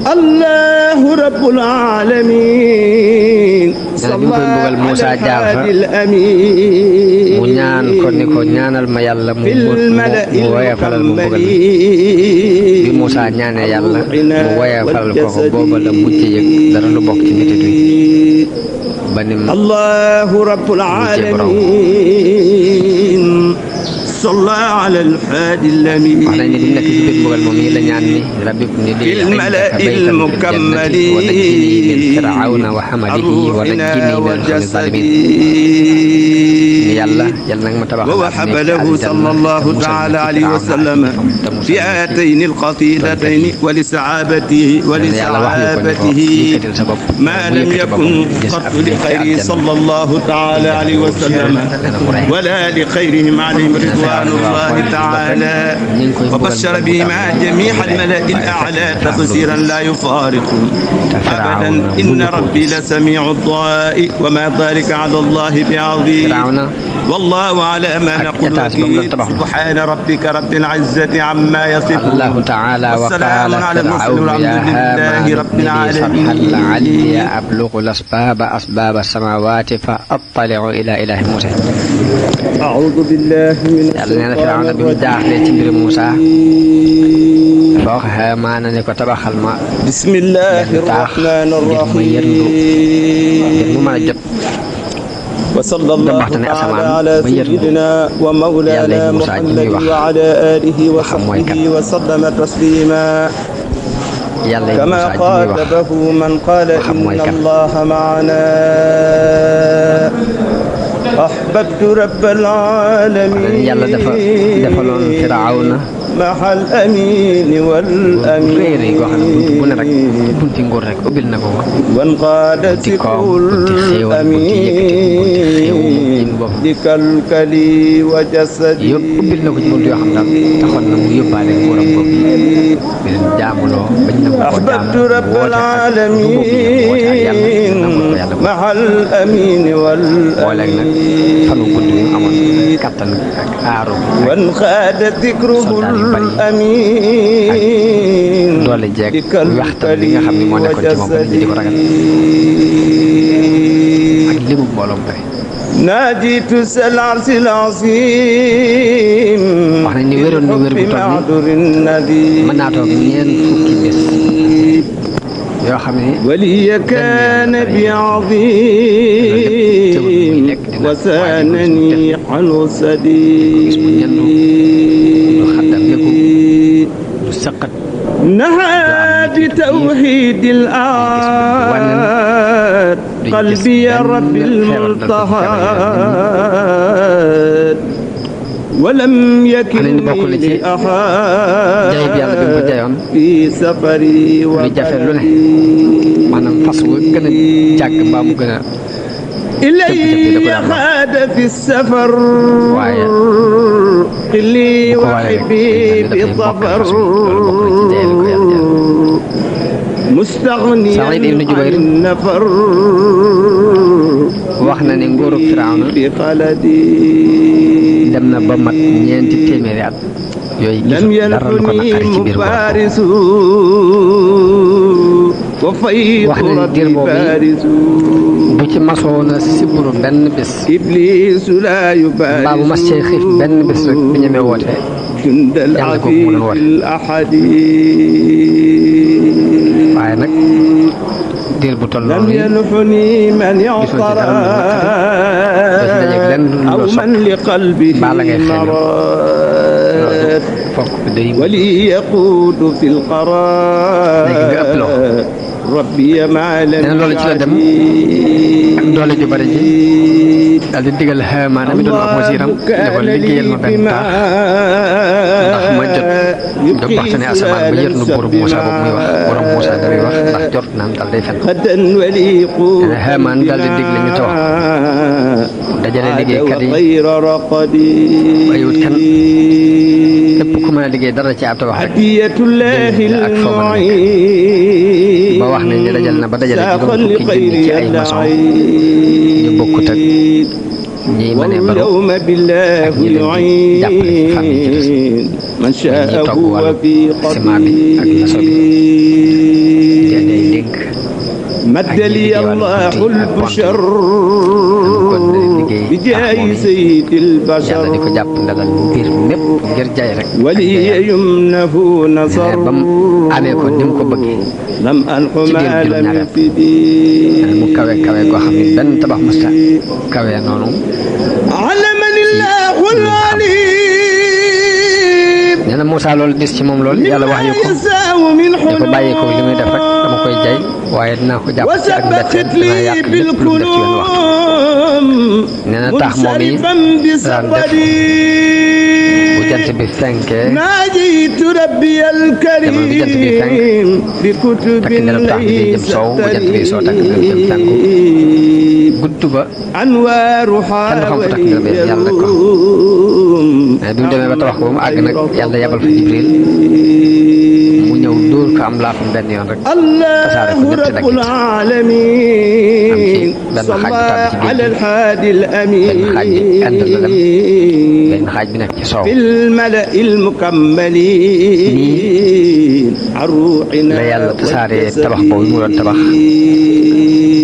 Allahu rabbul alamin nee na bi mu koy mbugal Muusa jaar fa mu ñaan ko ni ko ñaanal ma Yàlla mu woyofalal mu mbugal bi Muusa ñaanee Yàlla mu woyofalal ko booba la mujj yëg dara lu bokk ci métit wi ba nim Allahu rabbul alamin صلى على الحادي الأمين بالملأ المكملين من فرعون وحمله ونجني من الظالمين ووهب له صلى الله تعالى عليه وسلم في آيتين القصيدتين ولسعابته ما لم يكن قط لخيره صلى الله تعالى عليه وسلم ولا لخيرهم عليهم رضوان رضوان الله تعالى وبشر بهما جميع الملأ الأعلى تبصيرا لا يفارق أبدا إن ربي لسميع الدعاء وما ذلك على الله بعظيم والله على ما نقول وكيل سبحان ربك رب العزة عما يصفون الله تعالى والسلام وقال على المرسلين فرعون يا والحمد لله هامان رب ابن لي صرحا العالمين لعلي أبلغ أسباب السماوات فأطلع إلى إله موسى أعوذ بالله من yàlla nee na الشيطان Firawna bi mu jaaxlee ci mbiru Muusa الرجيم dafa wax Haamaan ne ko tabaxal ma بسم الله الرحمن ngir mu الرحيم mën a jot وصلى الله waxtaane تعالى asamaan على ba yërndu سيدنا ومولانا yàlla Muusa ji muy محمد wax وعلى آله وصحبه وسلم تسليما yàlla كما Muusa ji muy wax خاطبه من قال إن الله معنا أحببت رب yàlla dafa defaloon العالمين Firawna مع الأمين réer yi goo xam ne bunt bu ne rek والأمين bunti nguur rek ubbil na ko ko وانقاد bunti koom ذكر bunti xéewal bunti yëkkati bunti xéew الأمين moom bopp بكالكلي وجسدي yëpp ubbil na ko ci bunt yoo xam daal taxoon na mu yóbbaale nguuram bopp yi di leen jaamuloo bañ na ko أحببت jaamu رب woote ak du boobu العالمين nangul ko yàlla مع الأمين booleeg nag fanu gudd bi mu amoon والأمين kattan ak aaru وانخاد ذكره الأمين doole jeeg waxtaan bi nga xam ne moo nekkoon ci moom ba nit ñi di ko ragal ak limu mbooloom bëri ناجيت العرش العظيم wax nañ ni wéroon na wér bu toll بمعذر ni النذير mën naa toog ñeent fukki bés yoo xam ne ولي كان بعظيم وسانني عنه سديد du sëqat نهى بتوحيد الآن قلبي رب الملتهى ولم يكن لي أحد في سفري وقلبي maanaam fas wu gën a jàgg mbaa mu gën a إلي خاد في السفر قلي وحبي بظفر مستغنيا عن النفر wax na ne nguurug Firawna بخلدي dem na ba mat ñeenti téeméeri at yooyu لم gisul dara lu ko naqari ci يلفني biir nguuram مفارس وفيض wax na ne diir ربي boobu فارس bu ci masoon a siburu benn bés إبليس لا mbaa bu mas يبارس cee xiif benn bés rek bu ñemee woote جند yàlla kooku mu doon العفيف woote الأحد waaye nag diir bu toll لم noonu yi ينحني من gisoo ci dara lu naqari اعترى أو من لقلبه مراد fokk day ولي يقود في القرار ربي ما لم loolu ci la dem ak doole ju bari ji daal di digal Haamaan mi doon wax wasiiram ne ko liggéeyal ma benn taax ndax ma jot jóg waxtaane asamaan ba yër nu borom Muusa boobu muy wax borom Muusa damay wax ndax jot naam daal day fen غدا ولي Haamaan daal di digle ñu tawax dajale liggéeykat yi غير رقدي bàyyiwut kenn képp ku mën a liggéey dara ci ab tabax rek هدية الله ak foo mën a nekk ba wax nañ ne dajal na ba dajale juróom fukki junni ci ay maçon ñu bokkut ak ñi mën a baru واليوم بالله ak ñi leen di jàppale ci fànn yi ci des يعين من ñi شاء togg هو wàllu في ciment bi ak maçon bi di andi ay dénk مد لي الله البشر liggéey بجاه سيد yàlla di ko البشر jàpp ndalal mbir mépp ngir jaay rek ولي يمنه نصر ba mu amee ko ni mu ko bëggee لم أنح ci ما biir لم juróom-ñaari at يفدي mu kawe kawe goo xam ne benn tabax musta kawe noonu علمني الله العليم nee na Moussa loolu dis ci moom loolu yàlla wax yu ko يساو من ne ko bàyyi ko li muy def rek dama koy jaay waaye dinaa ko jàpp ci ak mbetteel وسبقت dinaa لي yàq lépp lu mu def ci wenn waxtu بالكلوم nee na taax moom yi منصرفا daan def بسفري bu jant bi fenkee ناجيت ربي الكريم بكتب gudd ba أنوارها kenn xam fu takk ndër bi yàlla ko mais bi mu demee ba tabax ko ba mu àgg nag yàlla yabal fa Jibril mu ñëw dóor ko am laafam benn yoon rek tasaare ko ñetti dagg am ci benn xaaj bu tàbbi ci géej gi benn xaaj bi ànd la dem benn xaaj bi nekk ci soow nii la yàlla tasaaree tabax boobu mu doon tabax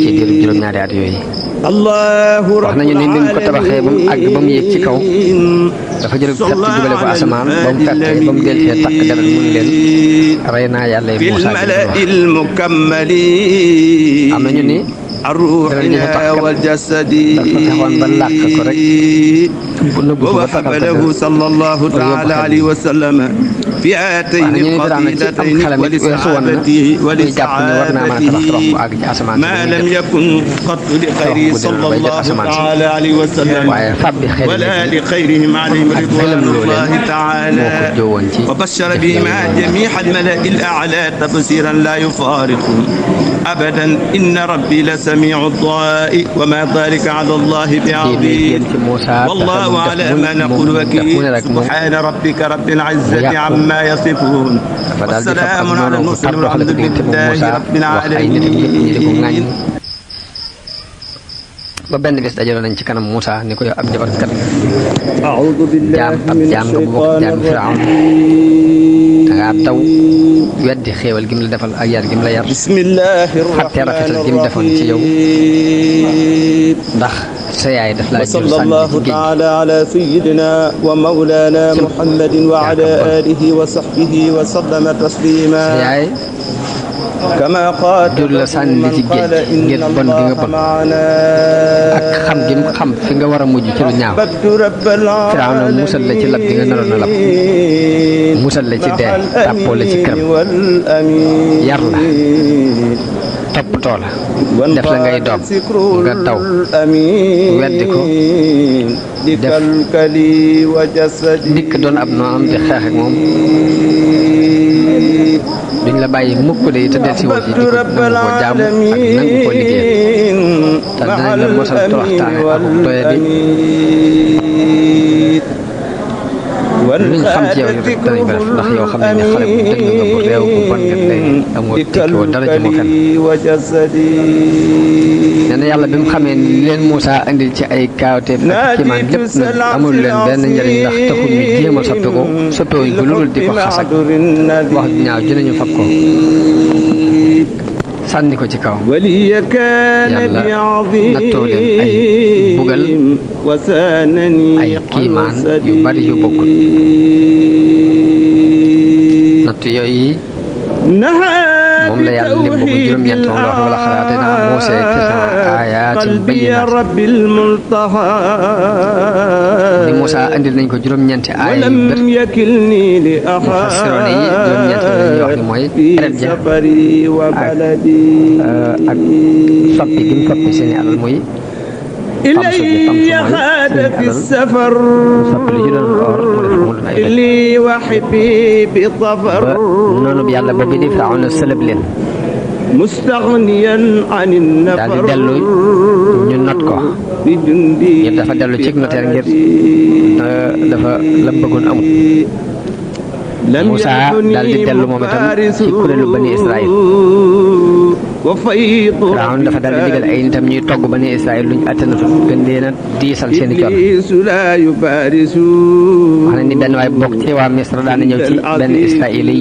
ci diiru juróom-ñaari at yooyu wax nañu ni bi mu ko tabaxee ba mu àgg ba mu yéeg ci kaw dafa jël fett jubale ko asamaan ba mu fettee ba mu deltee takk deret mu ne leen rey naa yàlla yi Muusaa am nañu ni danañ ñu tax dafa fexoon ba làkk ko rek bu nëbbu ko ba takkal ko sallallahu taala alayhi wa sallam fi aatayni al-qasiidati wal isaabati ma lam yakun qat li xayri sallallahu taala alayhi wa sallam wala li xayrihim alayhim ridwanullahi taala wa bashara bihima jamii'a al-mala'i al-a'la tafsiran la yufariqu abadan inna rabbi la samii'u ad-du'aa'i wa ma dhalika 'ala allahi bi'aziim wallahu 'ala ma naqulu wakiil subhaana rabbika rabbil 'izzati 'amma yasifuun wa salaamun 'ala al-mursaliin walhamdulillahi rabbil 'aalamiin. ba benn bés dajaloo nañ ci kanam Moussa ni ko yow ab jabarkat nga jaam nga bu bokk jaam Firawna dangaa taw weddi xéewal gi mu la defal ak yar gi mu la yar xattee rafetal gi mu defoon ci yow ndax sa yaay daf laa jël sànni ci géej taala ala sayyidina wa mawlana muhammadin wa ala alihi wa sahbihi wa sallama taslima sa yaay jur la sànni ci géej ngir bon gi nga bon ak xam gi mu xam fi nga war a mujj ci lu ñaaw Firawna musal la ci lab gi nga naroon a lab musal la ci dee tàppoo la ci këram yar la toppatoo la def la ngay doom nga daw weddi ko def dikk doon ab noonam di xeex ak moom duñ la bàyyi mukk de te del si woo ci di ko nangu ko jaamu ak nangu ko liggéeyal te dinañ la mosal toroxtaane ak doye di luñ xam ci yow rek danañ ko def ndax yow xam nañ ne xale bu dëgg nga bu réew bu bon nga lay amoo tekkiwoo dara ci mu fen nee na yàlla bi mu xamee ni leen Moussa andil ci ay kaawteef ak kiimaan lépp nag amul leen benn njëriñ ndax taxul ñu jéem a soppewuñ ko loolu di ko xas ak wax ñaaw dinañu fab ko sànni ko ci kaw yàlla nattoo leen ay bugal ay kiimaan yu bari yu bokkul natt yooyu moom la yàlla lim bu juróom-ñeent moom la wax wala xalaatee naa Muusaa aayaatin bayyinaat ni Muusaa andil nañ ko juróom-ñeenti aaya yu bër mufassiroon yi juróom-ñeent la ñuy wax ni mooy eret ja ak soppi gi mu soppi seeni alal muy noonu bi yàlla boobu di Firawna sëlëb leen daal di dellu ñu not ko ngir dafa dellu ci noteer ngir dafa la bëggoon amul Moussa daal di dellu moom itam ci kuréelu bani Israël Firawna dafa daal di digal ay nitam ñuy togg bani Israël luñ attanatul gën leen a diisal seen i coono wax nañ ni benn waay bokk ci waa Misra daan na ñëw ci benn Israël yi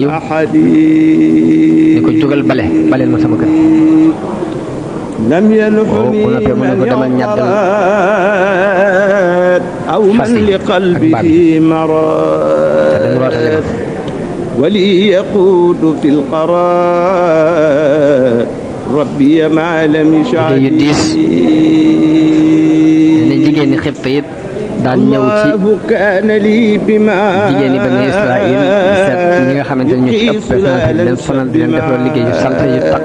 ni ko jógal baleel ma sama kër ku noppee mën na ko demal ñàddal fas yi ak baab yi te dem rootale ma وليقود في القرار ربي ما لم يشاء yu diis ne jigéen ñi Xibt it daan ñëw ci jigéen ñi bani Israël seet ñi nga xamante ne ñu ci ëpp leen sonal di leen def loolu liggéey yu sant yu taq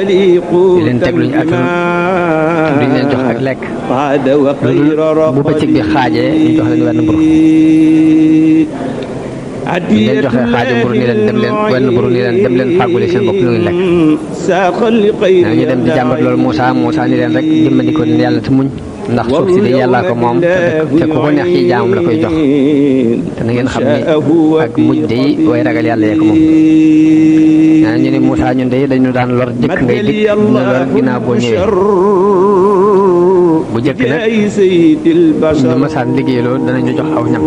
di leen teg luñu attan duñ leen jox ak lekk قاد وخير bu bëccëg bi xaajee ñu jox leen wenn mburu ñu leen joxee xaaju mburu ni leen dem leen wenn mburu ni leen dem leen fàggule seen bopp lu ngeen lekk nee ñu dem di jàmbat loolu Moussa ni leen rek dimbali ko yàlla te muñ ndax suuf si de yàllaa ko moom te ku ko neex ci jaamam la koy jox te na ngeen xam ni ak mujj de way ragal yàlla yee ko moom nee na ñu ne Moussa ñun de dañu daan lor jëkk ngay dikk ñu lor ginnaaw boo ñëwee bu jëkk nag ñu masaan liggéeyloo danañu jox aw ñam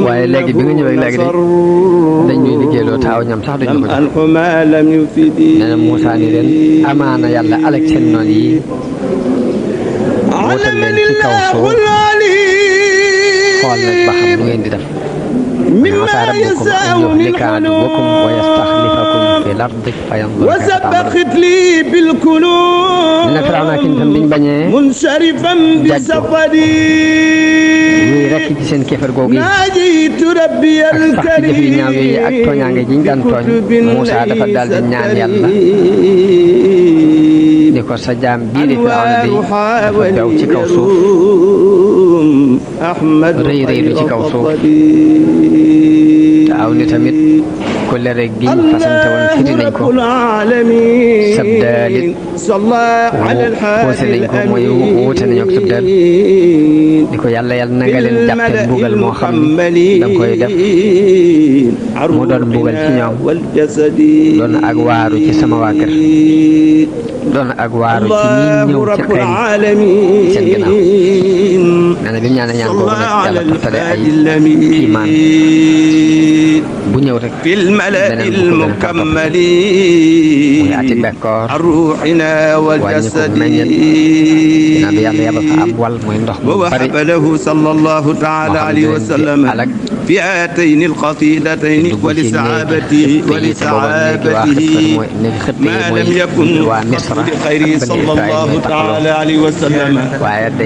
waaye léegi bi nga ñëwee léegi de dañuy liggéeyloo te aw ñam sax duñu ko jox nee na Moussa ni leen amaana yàlla alak seen noon yi wootal leen ci kaw suuf xool nag ba xam lu ngeen di def asaa rabbukum an yuhlika aduwwakum wa yastaxlifakum fil ardi fayanzura kayfa ta'maluun ne Firawna ki tam biñ bañee jàjju ñuy rekk ci seen kéefar googu yi ak sax ci jëf yu ñaaw yooyu ak tooñaange ji ñu daan tooñ Moussa dafa daal di ñaan yàlla ni ko sa jaam bii di Firawna di dafa bew ci kaw suuf rëy rëylu ci kaw suuf te aw ni tamit ko lere giñ fasante woon firi nañ ko sab daalit poosé nañ ko mooy wuute nañu ak sab daal di ko yàlla na nga leen jàppe mbugal moo xam ni da nga koy def mu doon mbugal ci ñoom doon ak waaru ci sama waa kër doon ak waaru ci ñi ñëw ci xëy seen ginnaaw nee na bi mu ñaan ñaan boobu nag yàlla toftale ay kiimaan bu ñëw rek beneen bu ko gën a muy ati bekkoor wàññi ko meññet ginnaaw bi yàlla yabal fa ab wal muy ndox mu bari moo xam ne leen alak فئتين القصيدتين ولسعابته ولسعابته ما لم يكن لخير صلى الله تعالى عليه وسلم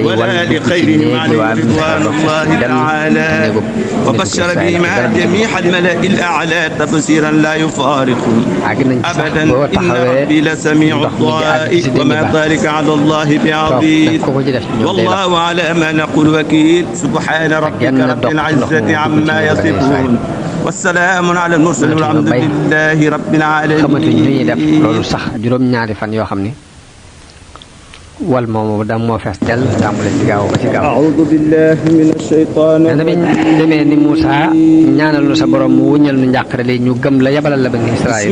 ولا لخير عليه رضوان الله تعالى وبشر بهما جميع الملأ الأعلى تبصيرا لا يفارق أبدا إن ربي لسميع الدعاء وما ذلك على الله بعزيز والله على ما نقول وكيل سبحان ربك رب العزة عما ما يصفون والسلام على المرسلين والحمد لله رب العالمين xamatuñ lu ñuy def loolu sax juróom-ñaari fan yoo xam ni wal moomu da moo fees del tàmbale ci gaaw ba ci gaaw أعوذ بالله من الشيطان nee na biñ demee ni Moussa ñaanal nu sa borom mu wuññal nu njàqare li ñu gëm la yabalal la bani Israël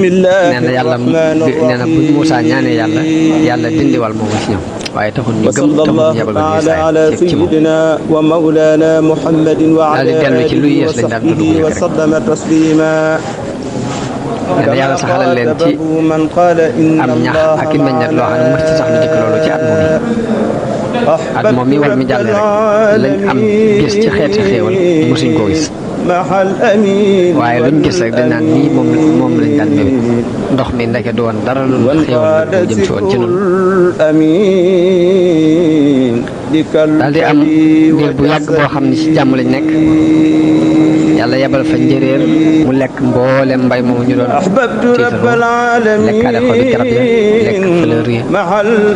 nee na yàlla nee na buñ Moussa ñaanee yàlla dindiwal moomu ci ñoom waaye taxul ñu gëm taxul ñu yabal bani Israël ci moom ومولانا محمد وعلى آله وسلم تسليما nee na yàlla saxalal leen ci am ñax ak i meññat loo xam ne mës ci sax lu jëkk loolu ci at moom mi wal mi jàll rek lañ am gis ci xeeti xéewal mosuñ koo gis waaye luñ gis rek dañ naan nii moom lañ daan mébét ndox mi ndeke du woon dara lu xéewal la jëm si woon ci noonu daal di am diir bu yàgg boo xam ne ci jàmm lañ nekk yàlla yebal fa njëréer mu lekk mboolem mbay moomu ñu doon tiitaroo lekkaale xobi garab ya lekk fleur yi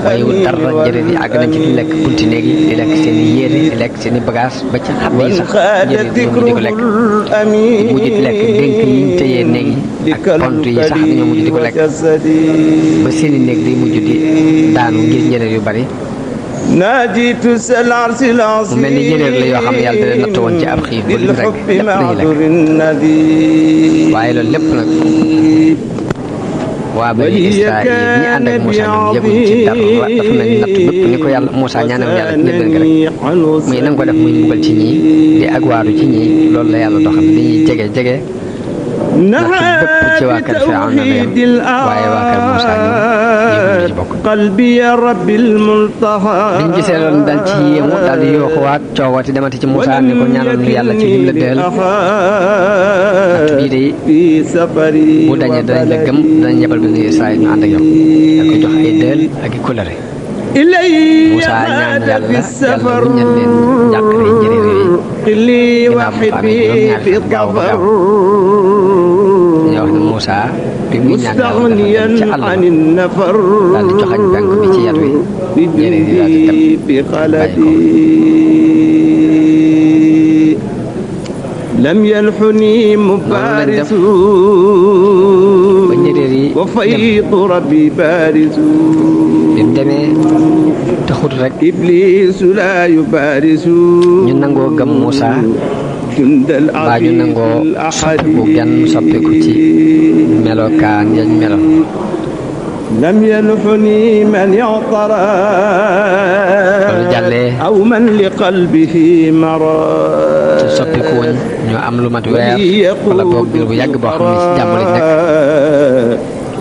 waaye wut dara njëréer yi àgg nañ ci di lekk bunti néeg yi di lekk seen i yére di lekk seen i bagage ba ci xab yi sax njëréer yi ñoom di ko lekk di mujj di lekk dénk yi ñu tëyee néeg yi ak pont yi sax dañoo mujj di ko lekk ba seen i néeg di mujj di daanu ngir njëréer yu bari mu mel ni njëréer la yoo xam ne yàlla da leen natt woon ci ab xiif bu lim rek lépp lañuy lekk waaye loolu lépp nag waa bani Israël ñi ànd ak Moussa ñoom yëguñ ci dara dafa mel ni natt bépp ni ko yàlla Moussa ñaanal yàlla ci njëlbeen gi rek muy na nga ko def muy mbugal ci ñii di ak waaru ci ñii loolu la yàlla doxal dañuy jege natt bépp ci waa kër Firawna la yem waaye waa kër Moussa ñoom yëguñ ci bokk biñ gisee loolu daal ci yéemu daal di yooxuwaat coowati demati ci Moussa ni ko ñaanal nu yàlla ci lim la deel natt bii de bu dañee danañ la gëm danañ yebal bani Israël ñu ànd ak yow da ko jox ay deel ak i kóllëre Moussa ñaan yàlla wuññal leen njàqare njëriñ yooyu ginnaaw bu fa amee juróom-ñaari fan gaaw ba gaaw dañoo wax ne Moussa bi muy ñaan yàlla dafa dem ci àll ba daal di joxañ penk bi ci yat wi ñeneen ñi daal di dem bàyyi ko. لم يلحني مبارز وفيض ربي بارز bi mu demee taxut rek إبليس لا يبارز ñu nangoo gëm Moussa جند mbaa ñu nangoo soppiku genn soppiku ci melokaan yañ meloon. لم يلحني من اعترى أو من لقلبه مراد te soppiku wuñ ñu am lu mat weer wala boog biir bu yàgg boo xam ne ci jàmm lañ nekk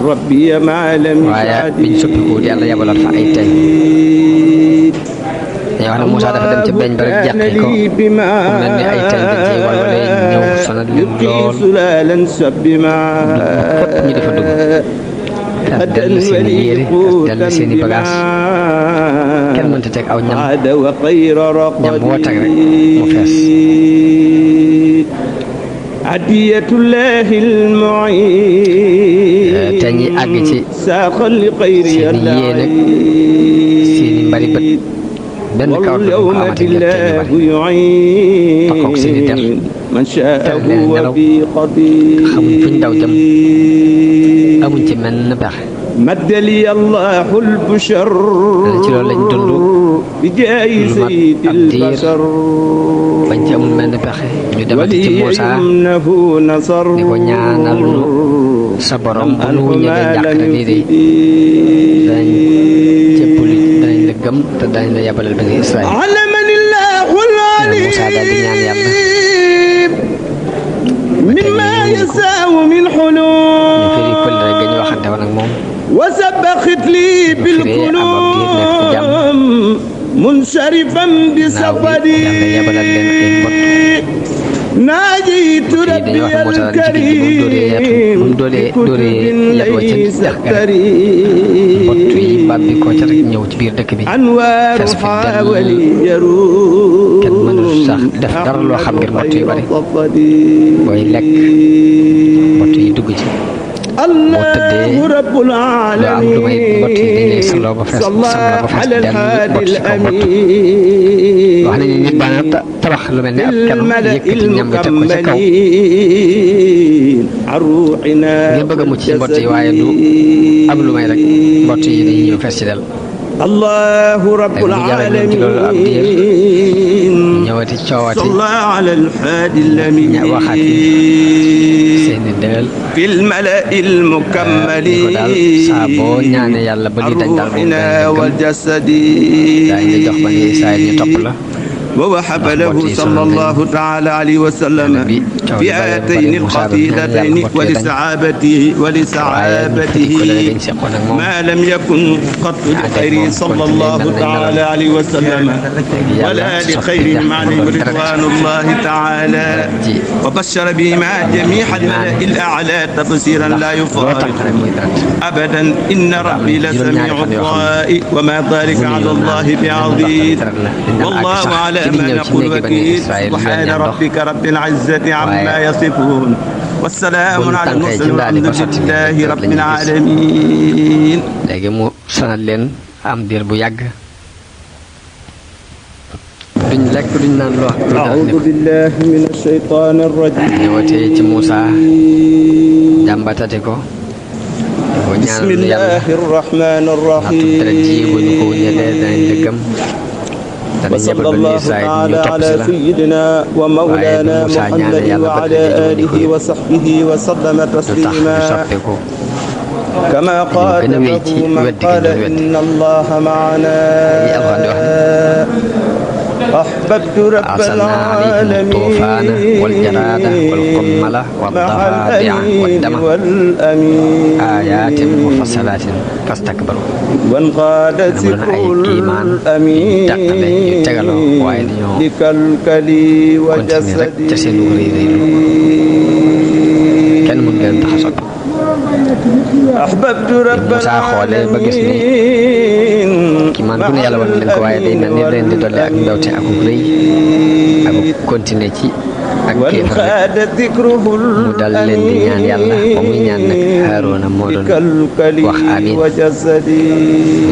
ربي ما لم waaye biñ soppiku yàlla yabalaat fa ay tey dañuy wax ne Moussa dafa dem ca beñ ba rek jàqi ko ku mel ni ay tey dañ ciy walwale ñëw sonal leen lool ñu dafa dugg ak dell seeni yére ak dell seeni bagaas kenn mënta teg aw ñam woo teg rek mu fees. te ñi àgg ci seeni yéene seeni mbari bët benn kaw du ko amati lépp te ñu bari fakkook seeni der te leen nelaw xamuñ fuñ daw jëm amuñ ci menn pexe. مدلي الله البشر بجاي سيد البشر bañ ci amul menn pexe ñu demati ci Moussa di ko ñaanal lu sa borom bu nu ñëwee njàqare lii de danañ cëppuli danañ la gëm te danañ la yabalal bani Israël. Moussa daal di ñaan yàlla مما يساو من حلول ñu firi pël rek ga ñu waxante woon ak moom وسبخت لي بالقلوب منشرفا بسفري ناجيت ربي الكريم بكتب سكري أنوارها وليجرون kenn mënul sax def dara loo xam ngir mbott yu bari booy lekk mbott yi dugg ci boo tëddee doo am lu may mbott yi dañ lay saloo ba fees dell mbott ci kaw mbott. wax nañu nit daana tabax lu mel ni ab kenn yëkkati ñam bi teg ko ca kaw ngir bëgg a mucc ci mbott yi waaye du am lu may rek mbott yi dañuy ñëw fees ci dell. الله رب العالمين صلى على الحادي الأمين في الملأ المكمل روحنا والجسد ووهب له صلى الله تعالى عليه وسلم في آيتين الخفيفتين ولسعابته ما لم يكن قط لخير صلى الله تعالى عليه وسلم ولا لخير معنى رضوان الله تعالى وبشر بما جميع الملأ الأعلى تبصيرا لا يفارق أبدا إن ربي لسميع الدعاء وما ذلك على الله بعظيم والله على ما نقول وكيل سبحان ربك رب العزة عما يصفون والسلام على المرسلين والحمد لله رب العالمين. léegi mu sonal leen am diir bu yàgg duñ lekk duñ naan lu wax. أعوذ بالله من الشيطان الرجيم. ñëwatee ci Moussa jàmbatati ko. بسم الله الرحمن الرحيم. وصلى الله تعالى على سيدنا ومولانا محمد وعلى آله وصحبه وسلم تسليما كما قال له من قال إن الله معنا أحببت رب العالمين والجراد والقمل والضفادع والدم آيات مفصلات فاستكبروا وانقاد ذكر الأمين لكالكلي وجسدي أحببت رب العالمين ki man ku ne yàlla wan leen ko waaye day mel ni leen di dolli ak mbewte ak rëy ak continuer ci ak kéefar mu dal leen di ñaan yàlla ba muy ñaan nag Haaruna moo doon wax amiin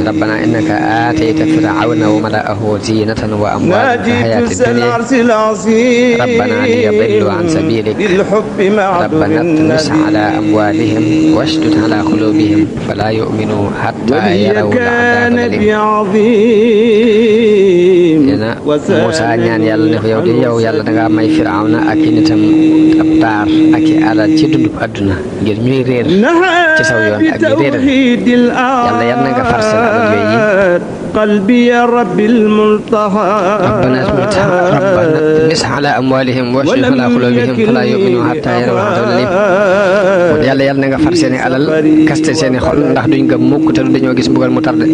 rabbana innaka aatayta firawna wa mala'ahu zinatan wa amwalan fi hayati dunya rabbana liyadillu an sabilik rabbana tmis ala amwalihim washdud ala qulubihim fala yu'minu hatta yaraw al'adab al-alim na Muusaa ñaan yàlla ne ko yow de yow yàlla dangaa may firawna ak i nitam ab taar ak i alal ci dundub àdduna ngir ñuy réer ci saw yoon ak ñi réeral yàlla yal na nga far seen alal yooyu قلبي يا رب الملتهى ربنا اطمس على أموالهم واشدد على قلوبهم فلا يؤمنوا حتى يروا العذاب الأليم yàlla yal na nga far seeni alal kaste seeni xol ndax duñ gëm mukk te dañoo gis mbugal mu tarde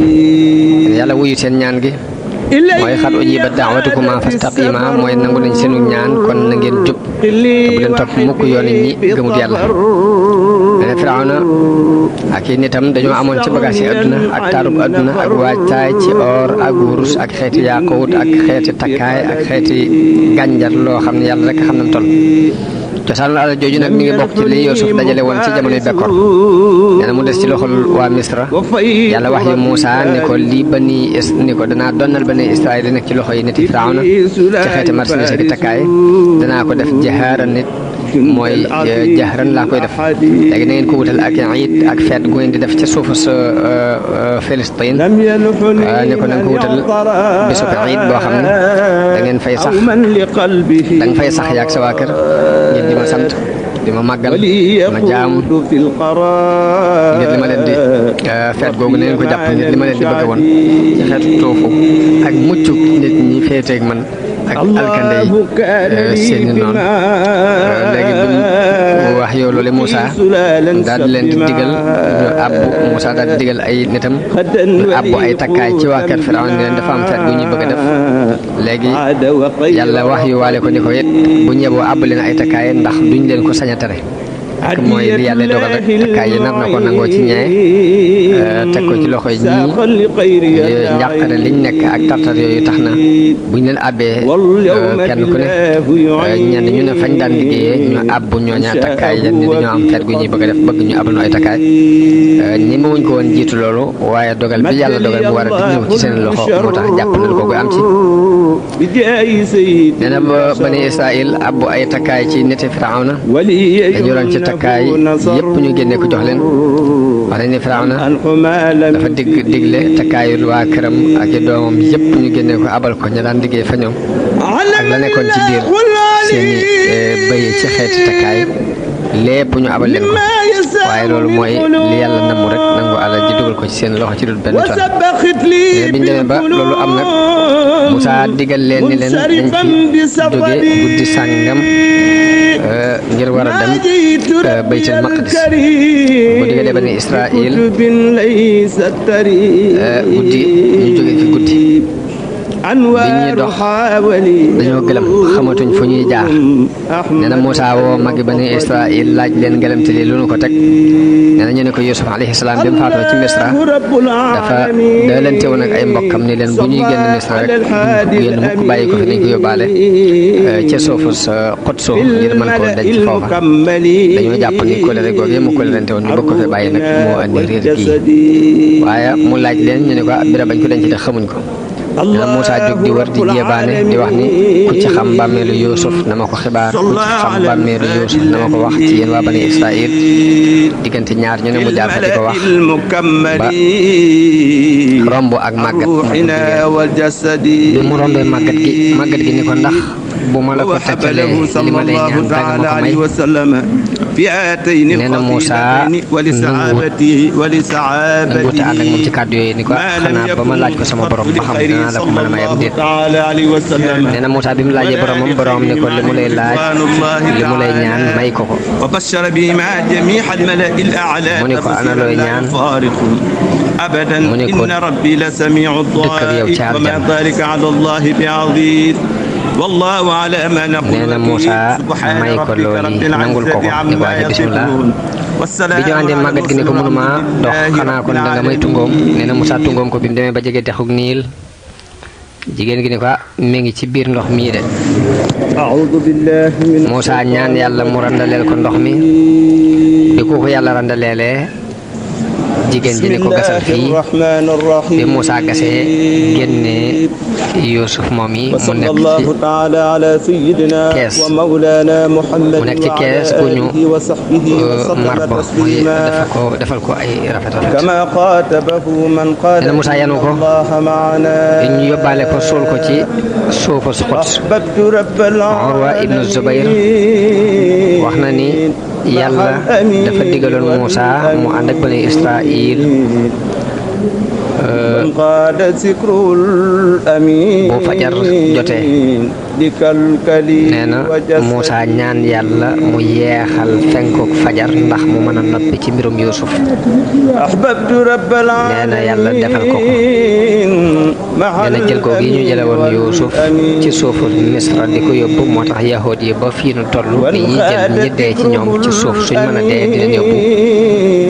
yàlla wuyu seen ñaan gi mooy xat ujibat da'watukuma fastaqima mooy nangu nañ seenu ñaan kon na ngeen jub te bu leen topp mukk yoon ñi gëmut yàlla dene Firawna ak i nitam dañoo amoon ci bagage yi adduna ak taarub adduna ak waajtaay ci or ak wurus ak xeeti yaaqut ak xeeti takkaay ak xeeti gànjar loo xam ne yàlla rek xam nam toll cosaanul alal jooju nag mi ngi bokk ci li Yuusuf dajale woon ci jamonoy bekkoor nee na mu des ci loxol waa Misra yàlla wax yu Muusaa ni ko lii ni ko danaa donnal bani Israayil nekk ci loxo yi niti Firawna ci xeeti marchandise gi takkaay danaa ko def jahaaran nit mooy jahran laa koy def léegi na ngeen ko wutal ak iid ak feet gu ngeen di def ca suufu sa Filistin ni ko na nga ko wutal bisub iid boo xam ne da ngeen fay sax da nga fay sax yaag sa waa kër ngir di ma sant di ma màggal ma jaamu ngir li ma leen di feet googu na ngeen ko jàpp ngir li ma leen di bëgg woon ci xeetu toofu ak mucc nit ñi féeteeg man ak alkande yi seeni noonu léegi bu wax yow loolu Muusaa daal di leen di digal ñu àbbu Muusaa daal di digal ay nitam ñu àbbu ay takkaay ci waa kër Firawna ne leen dafa am feet bu ñuy bëgg a def léegi yàlla wax yu waale ko ni ko it bu ñu yeboo àbb leen ay takkaay ndax duñ leen ko sañ a tere mooy li yàlla dogal rek takkaay yi nar na ko nangoo ci ñee teg ko ci loxoy ñii njàqare liñ nekk ak tartar yooyu tax na buñ leen àbbee kenn ku ne ñenn ñu ne fañ daan liggéeyee ñu àbbu ñooña takkaay yan ni dañoo am feet gu ñuy bëgg a def bëgg ñu àbbal ay takkaay ñi ma wuñ ko woon jiitu loolu waaye dogal bi yàlla dogal bu war a di ñëw ci seen loxo moo tax jàpp na lu ko am ci nee na ba bani Israayil àbbu ay takkaay ci niti Firawna dañu doon ci takkaay yëpp ñu génne ko jox leen wax nañ ne Firawna dafa digle takkaayul waa këram ak i doomam yëpp ñu génne ko abal ko ña daan liggéey fa ñoom ak la nekkoon ci biir seeni bëy ci xeeti takkaay lépp ñu abal leen ko waaye loolu mooy li yàlla namu rek nangu alal ji dugal ko ci seen loxo ci dul benn coono mais biñ demee ba loolu am nag Muusaa digal leen ni leen dañ fi jóge guddi sàngam ngir war a dem Baytul Maqdis bu digalee bani Israayil guddi ñu jóge fi guddi bi ñuy dox dañoo gëlëm xamatuñ fu ñuy jaar nee na Muusaa woo magi bani Israayil laaj leen gëlëmte li lu nu ko teg nee na ñu ne ko Yuusuf alayhi salaam bi mu faatoo ci Misra dafa daalante woon ak ay mbokkam ni leen bu ñuy génn Misra rek bu génn mukk bàyyi ko fi nañ ko yóbbaale ca suufu sa Quds ngir mën koo denc foofa dañoo jàpp ni kóllëre googu mu kóllërante woon ñu bëgg ko fi bàyyi nag moo andi réer gi waaye mu laaj leen ñu ne ko bira bañ ko denc de xamuñ ko dana Muusaa jóg di wër di jéebaane di wax ni ku ci xam bàmmeelu Yuusuf na ma ko xibaar ku ci xam bàmmeelu Yuusuf na ma ko wax ci yéen waa bani Israayil diggante ñaar ñu ne mu jaar fa di ko wax ba romb ak màggat bi mu rombee màggat gi ni ko ndax bu ma la ko tekkalee li ma lay ñaan danga ma ko may nee na Muusaa nanguwut ànd ak moom ci kàddu yooyu ni ko xanaa ba ma laaj ko sama borom ba xam danaa la ko mën a may am déet nee na Muusaa bi mu laajee boromam ni ko li mu lay laaj li mu lay ñaan may ko ko mu ni ko ana looy ñaan mu ni ko dëkk ak yow ca aljanna nee na Muusaa may ko loolu nangul ko ni ko aja bismillah bi ñu àndee màggat gi ni ko mënuma dox xanaa kon da nga may tungoom nee na Muusaa tungoom ko bi mu demee ba jege dexug Niil jigéen gi ni ko mi ngi ci biir ndox mii de Muusaa ñaan yàlla mu randaleel ko ndox mi bi ko yàlla randaleelee jigéen ji ni ko gasal fii bi Muusaa gasee génnee Yuusuf moom yi mu nekk ci kees mu nekk ci kees bu ñu marbo muy defal ko ay rafet nee na Muusaa yanu ko ñu yóbbaale ko suul ko ci suufu Quds. Urwa ibnu Zubayr wax na ni yàlla dafa digaloon Muusaa mu ànd ak bani Israil bu fajar jotee nee na Muusaa ñaan yàlla mu yeexal fenkuk fajar ndax mu mën a noppi ci mbirum Yuusuf nee na yàlla defal ko nee na jël ko gi ñu jële woon Yuusuf ci suufu Misra di ko yóbbu moo tax yahood yi ba fii nu toll li ñuy jël ñi dee ci ñoom ci suuf suñ mën a dee di leen yóbbu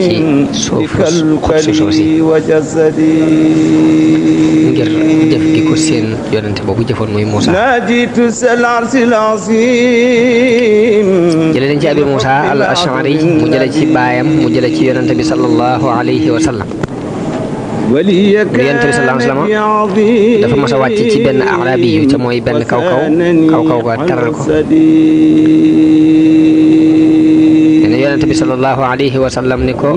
ci suufu suuf si ngir jëf gi ko seen yonente boobu jëfoon muy Muusaa jële nañ ci Abi Muusaa al-Ash'ari mu jële ci baayam mu jële ci yonente bi sallallahu alayhi wa sallam yonente bi sallallahu alayhi wa sallam dafa mas a wàcc ci benn arabi yu ca mooy benn kaw ga teral ko ne yonente bi sallallahu alayhi wa sallam ni ko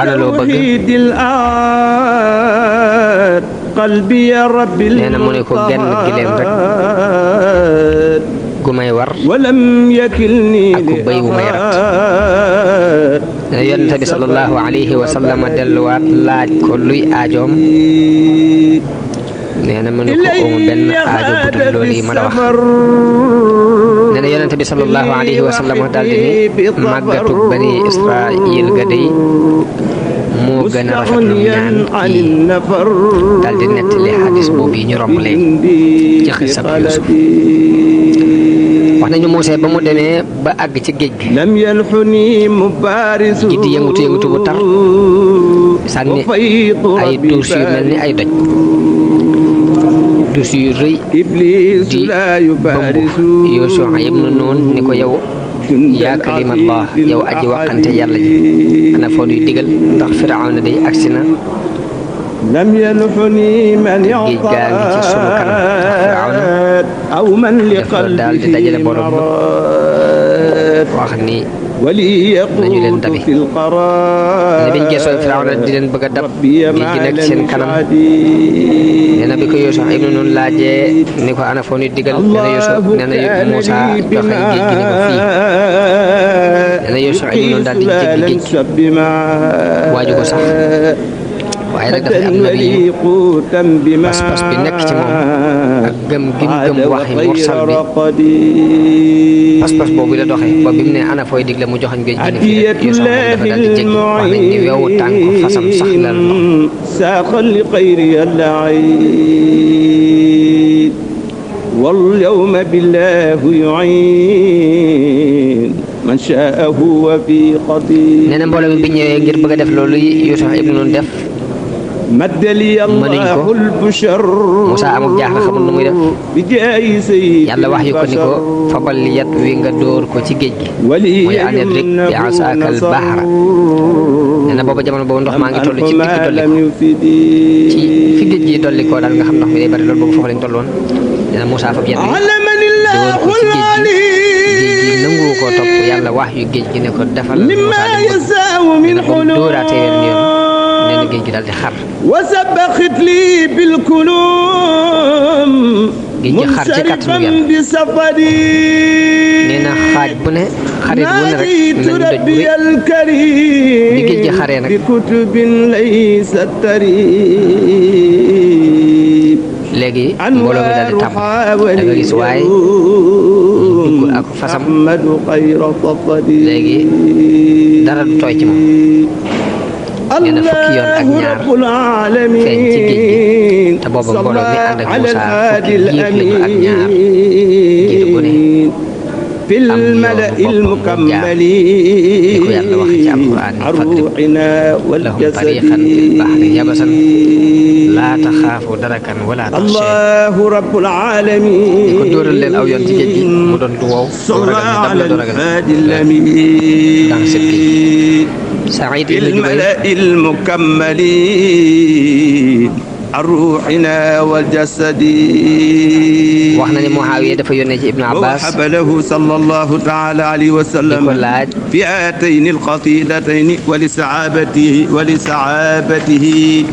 ana loo bëgg nee na mu ne ko genn gileem rek gu may war ak bëy wu may rat nee na yonente bi sallallahu alayhi wa sallam delluwaat laaj ko luy aajoom nee na mu ne ko ooma benn aajo bu dul loolu yi ma la wax nee na yonente bi sallallahu alayhi wa sallam daal di ni màggatu bani Israil ga day moo gën a rafet lu ñaan yi daal di nettali xadis boobu yi ñu romb léegi ci xisab Yuusuf wax nañu Muusaa ba mu demee ba àgg ci géej gi gi di yëngutu bu tar sànni ay duus yu mel ni ay doj duus yu rëy di bëmb Yuusuf ibnu Nuun ni ko yow yaa kalimallah yow aji waxante yàlla ji ana foo nuy digal ndax Firawna day agsi na géej gaa ngi ci sunu kanam Firawna def la daal di dajale borom wax ni nañu leen dabi ne biñ geesoo Firawna di leen bëgg a dab géej gi nekk seen kanam nee na bi ko Yuusuf ibnu Nun laajee ni ko ana foo nuy digal nee na Muusaa joxe géej gi ni ko fii nee na Yuusuf ibnu Nun daal di jéggi géej gi waaju ko sax waaye nag dafa am nabi pas-pas bi nekk ci moom ak gëm waxi mursal bi pas-pas boobu la doxee ba bi mu ne ana fooy digle mu joxañ géej gi ni fii rek Yuusuf moom dafa daal di jéggi wax nañ ni weewu tànk fasam sax lal واليوم بالله يعين من شاء هو في قدير nee na mbooloo mi bi ñëwee ngir bëgg a def loolu Yuusuf ibnu Nun def mënuñ ko Muusaa amul jaaxle xamul nu muy def yàlla wax yu ko ni ko fabal yat wi nga dóor ko ci géej gi muy anit rek bi asaakal bahra nee na booba jamono boobu ndox maa ngi toll ci digg dolli ko ci fi géej gi dolli ko daal nga xam ndox mi day bari loolu boobu foofu lañ tolloon nee na Muusaa fab yat wi dóor ko ci géej gi nangu ko topp yàlla wax yu géej gi ne ko defal Muusaa nee na boobu dóoraatee wenn yoon nee na géej gi daal di xar وسبخت لي بالكلوم منصرفا بسفري nee na xaaj bu ne xarit bu ne rek nañ doj bu rëy di géej gi xaree nag بكتب ليس تريب léegi mbooloo mi daal di tàmm da nga gis waaye dugg ak fasam léegi dara du tooy ci moom nee na fukki yoon ak ñaar feeñ ci géej gi te booba mbooloo mi ànd ak Muusaa fukki jiit lañu ak ñaar jiitu bu ne في الملأ المكمل عن روحنا والجسد لا تخاف دركا ولا تخشى الله رب العالمين صلى على الهادي الأمين في الملأ المكمل عن روحنا والجسد ووهب له صلى الله تعالى عليه وسلم في آتين القصيدتين ولسعابته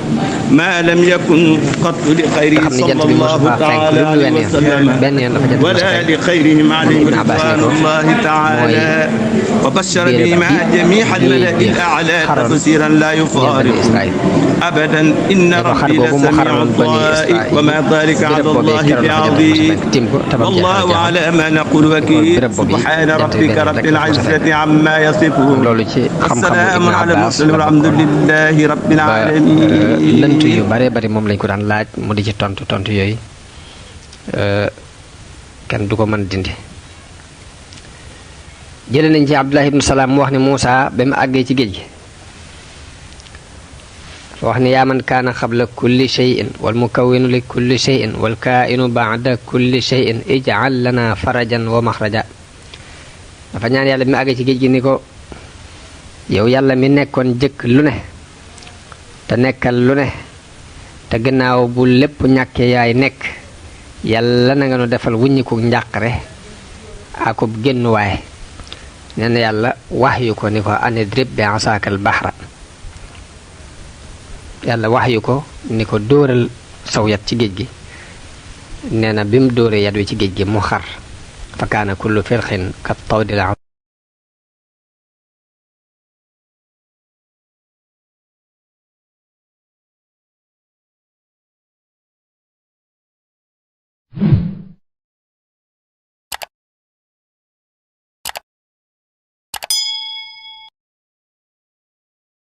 ما لم يكن قط لخيره صلى الله تعالى عليه وسلم ولا لخيرهم عليه رضوان الله تعالى وبشر بما جميع الملأ الأعلى تفسيرا لا يفارق أبدا إن ربي لسميع الدعاء وما ذلك على الله بعظيم والله على ما نقول وكيل سبحان ربك رب العزة عما يصفون والسلام على المرسلين والحمد لله رب العالمين. yu bare bari moom lañ ko daan laaj mu di ci tontu yooyu kenn du ko mën dindi. jële nañ ci Abdullah ibn Salaam mu wax ne Muusa ba mu àggee ci géej gi wax ne yaa man kaana xabla kulli shay'in wal mukawwinu li kulli shay'in wal kaa'inu ba'da kulli shay'in ij'al lana farajan wa maxraja. dafa ñaan yàlla bi mu àggee ci géej gi ni ko yow yàlla mi nekkoon jëkk lu ne te nekkal lu ne te gannaaw bu lépp ñàkkee yaay nekk yàlla na nga nu defal wuññiku njàqare akub génnuwaay. nee na yàlla wax yu ko ni ko anidrib bi asaakal bahra yàlla wax yu ko ni ko dóoral saw yat ci géej gi. nee na bi mu dóoree yat wi ci géej gi mu xar fa kaana kullu firqin kat tawdil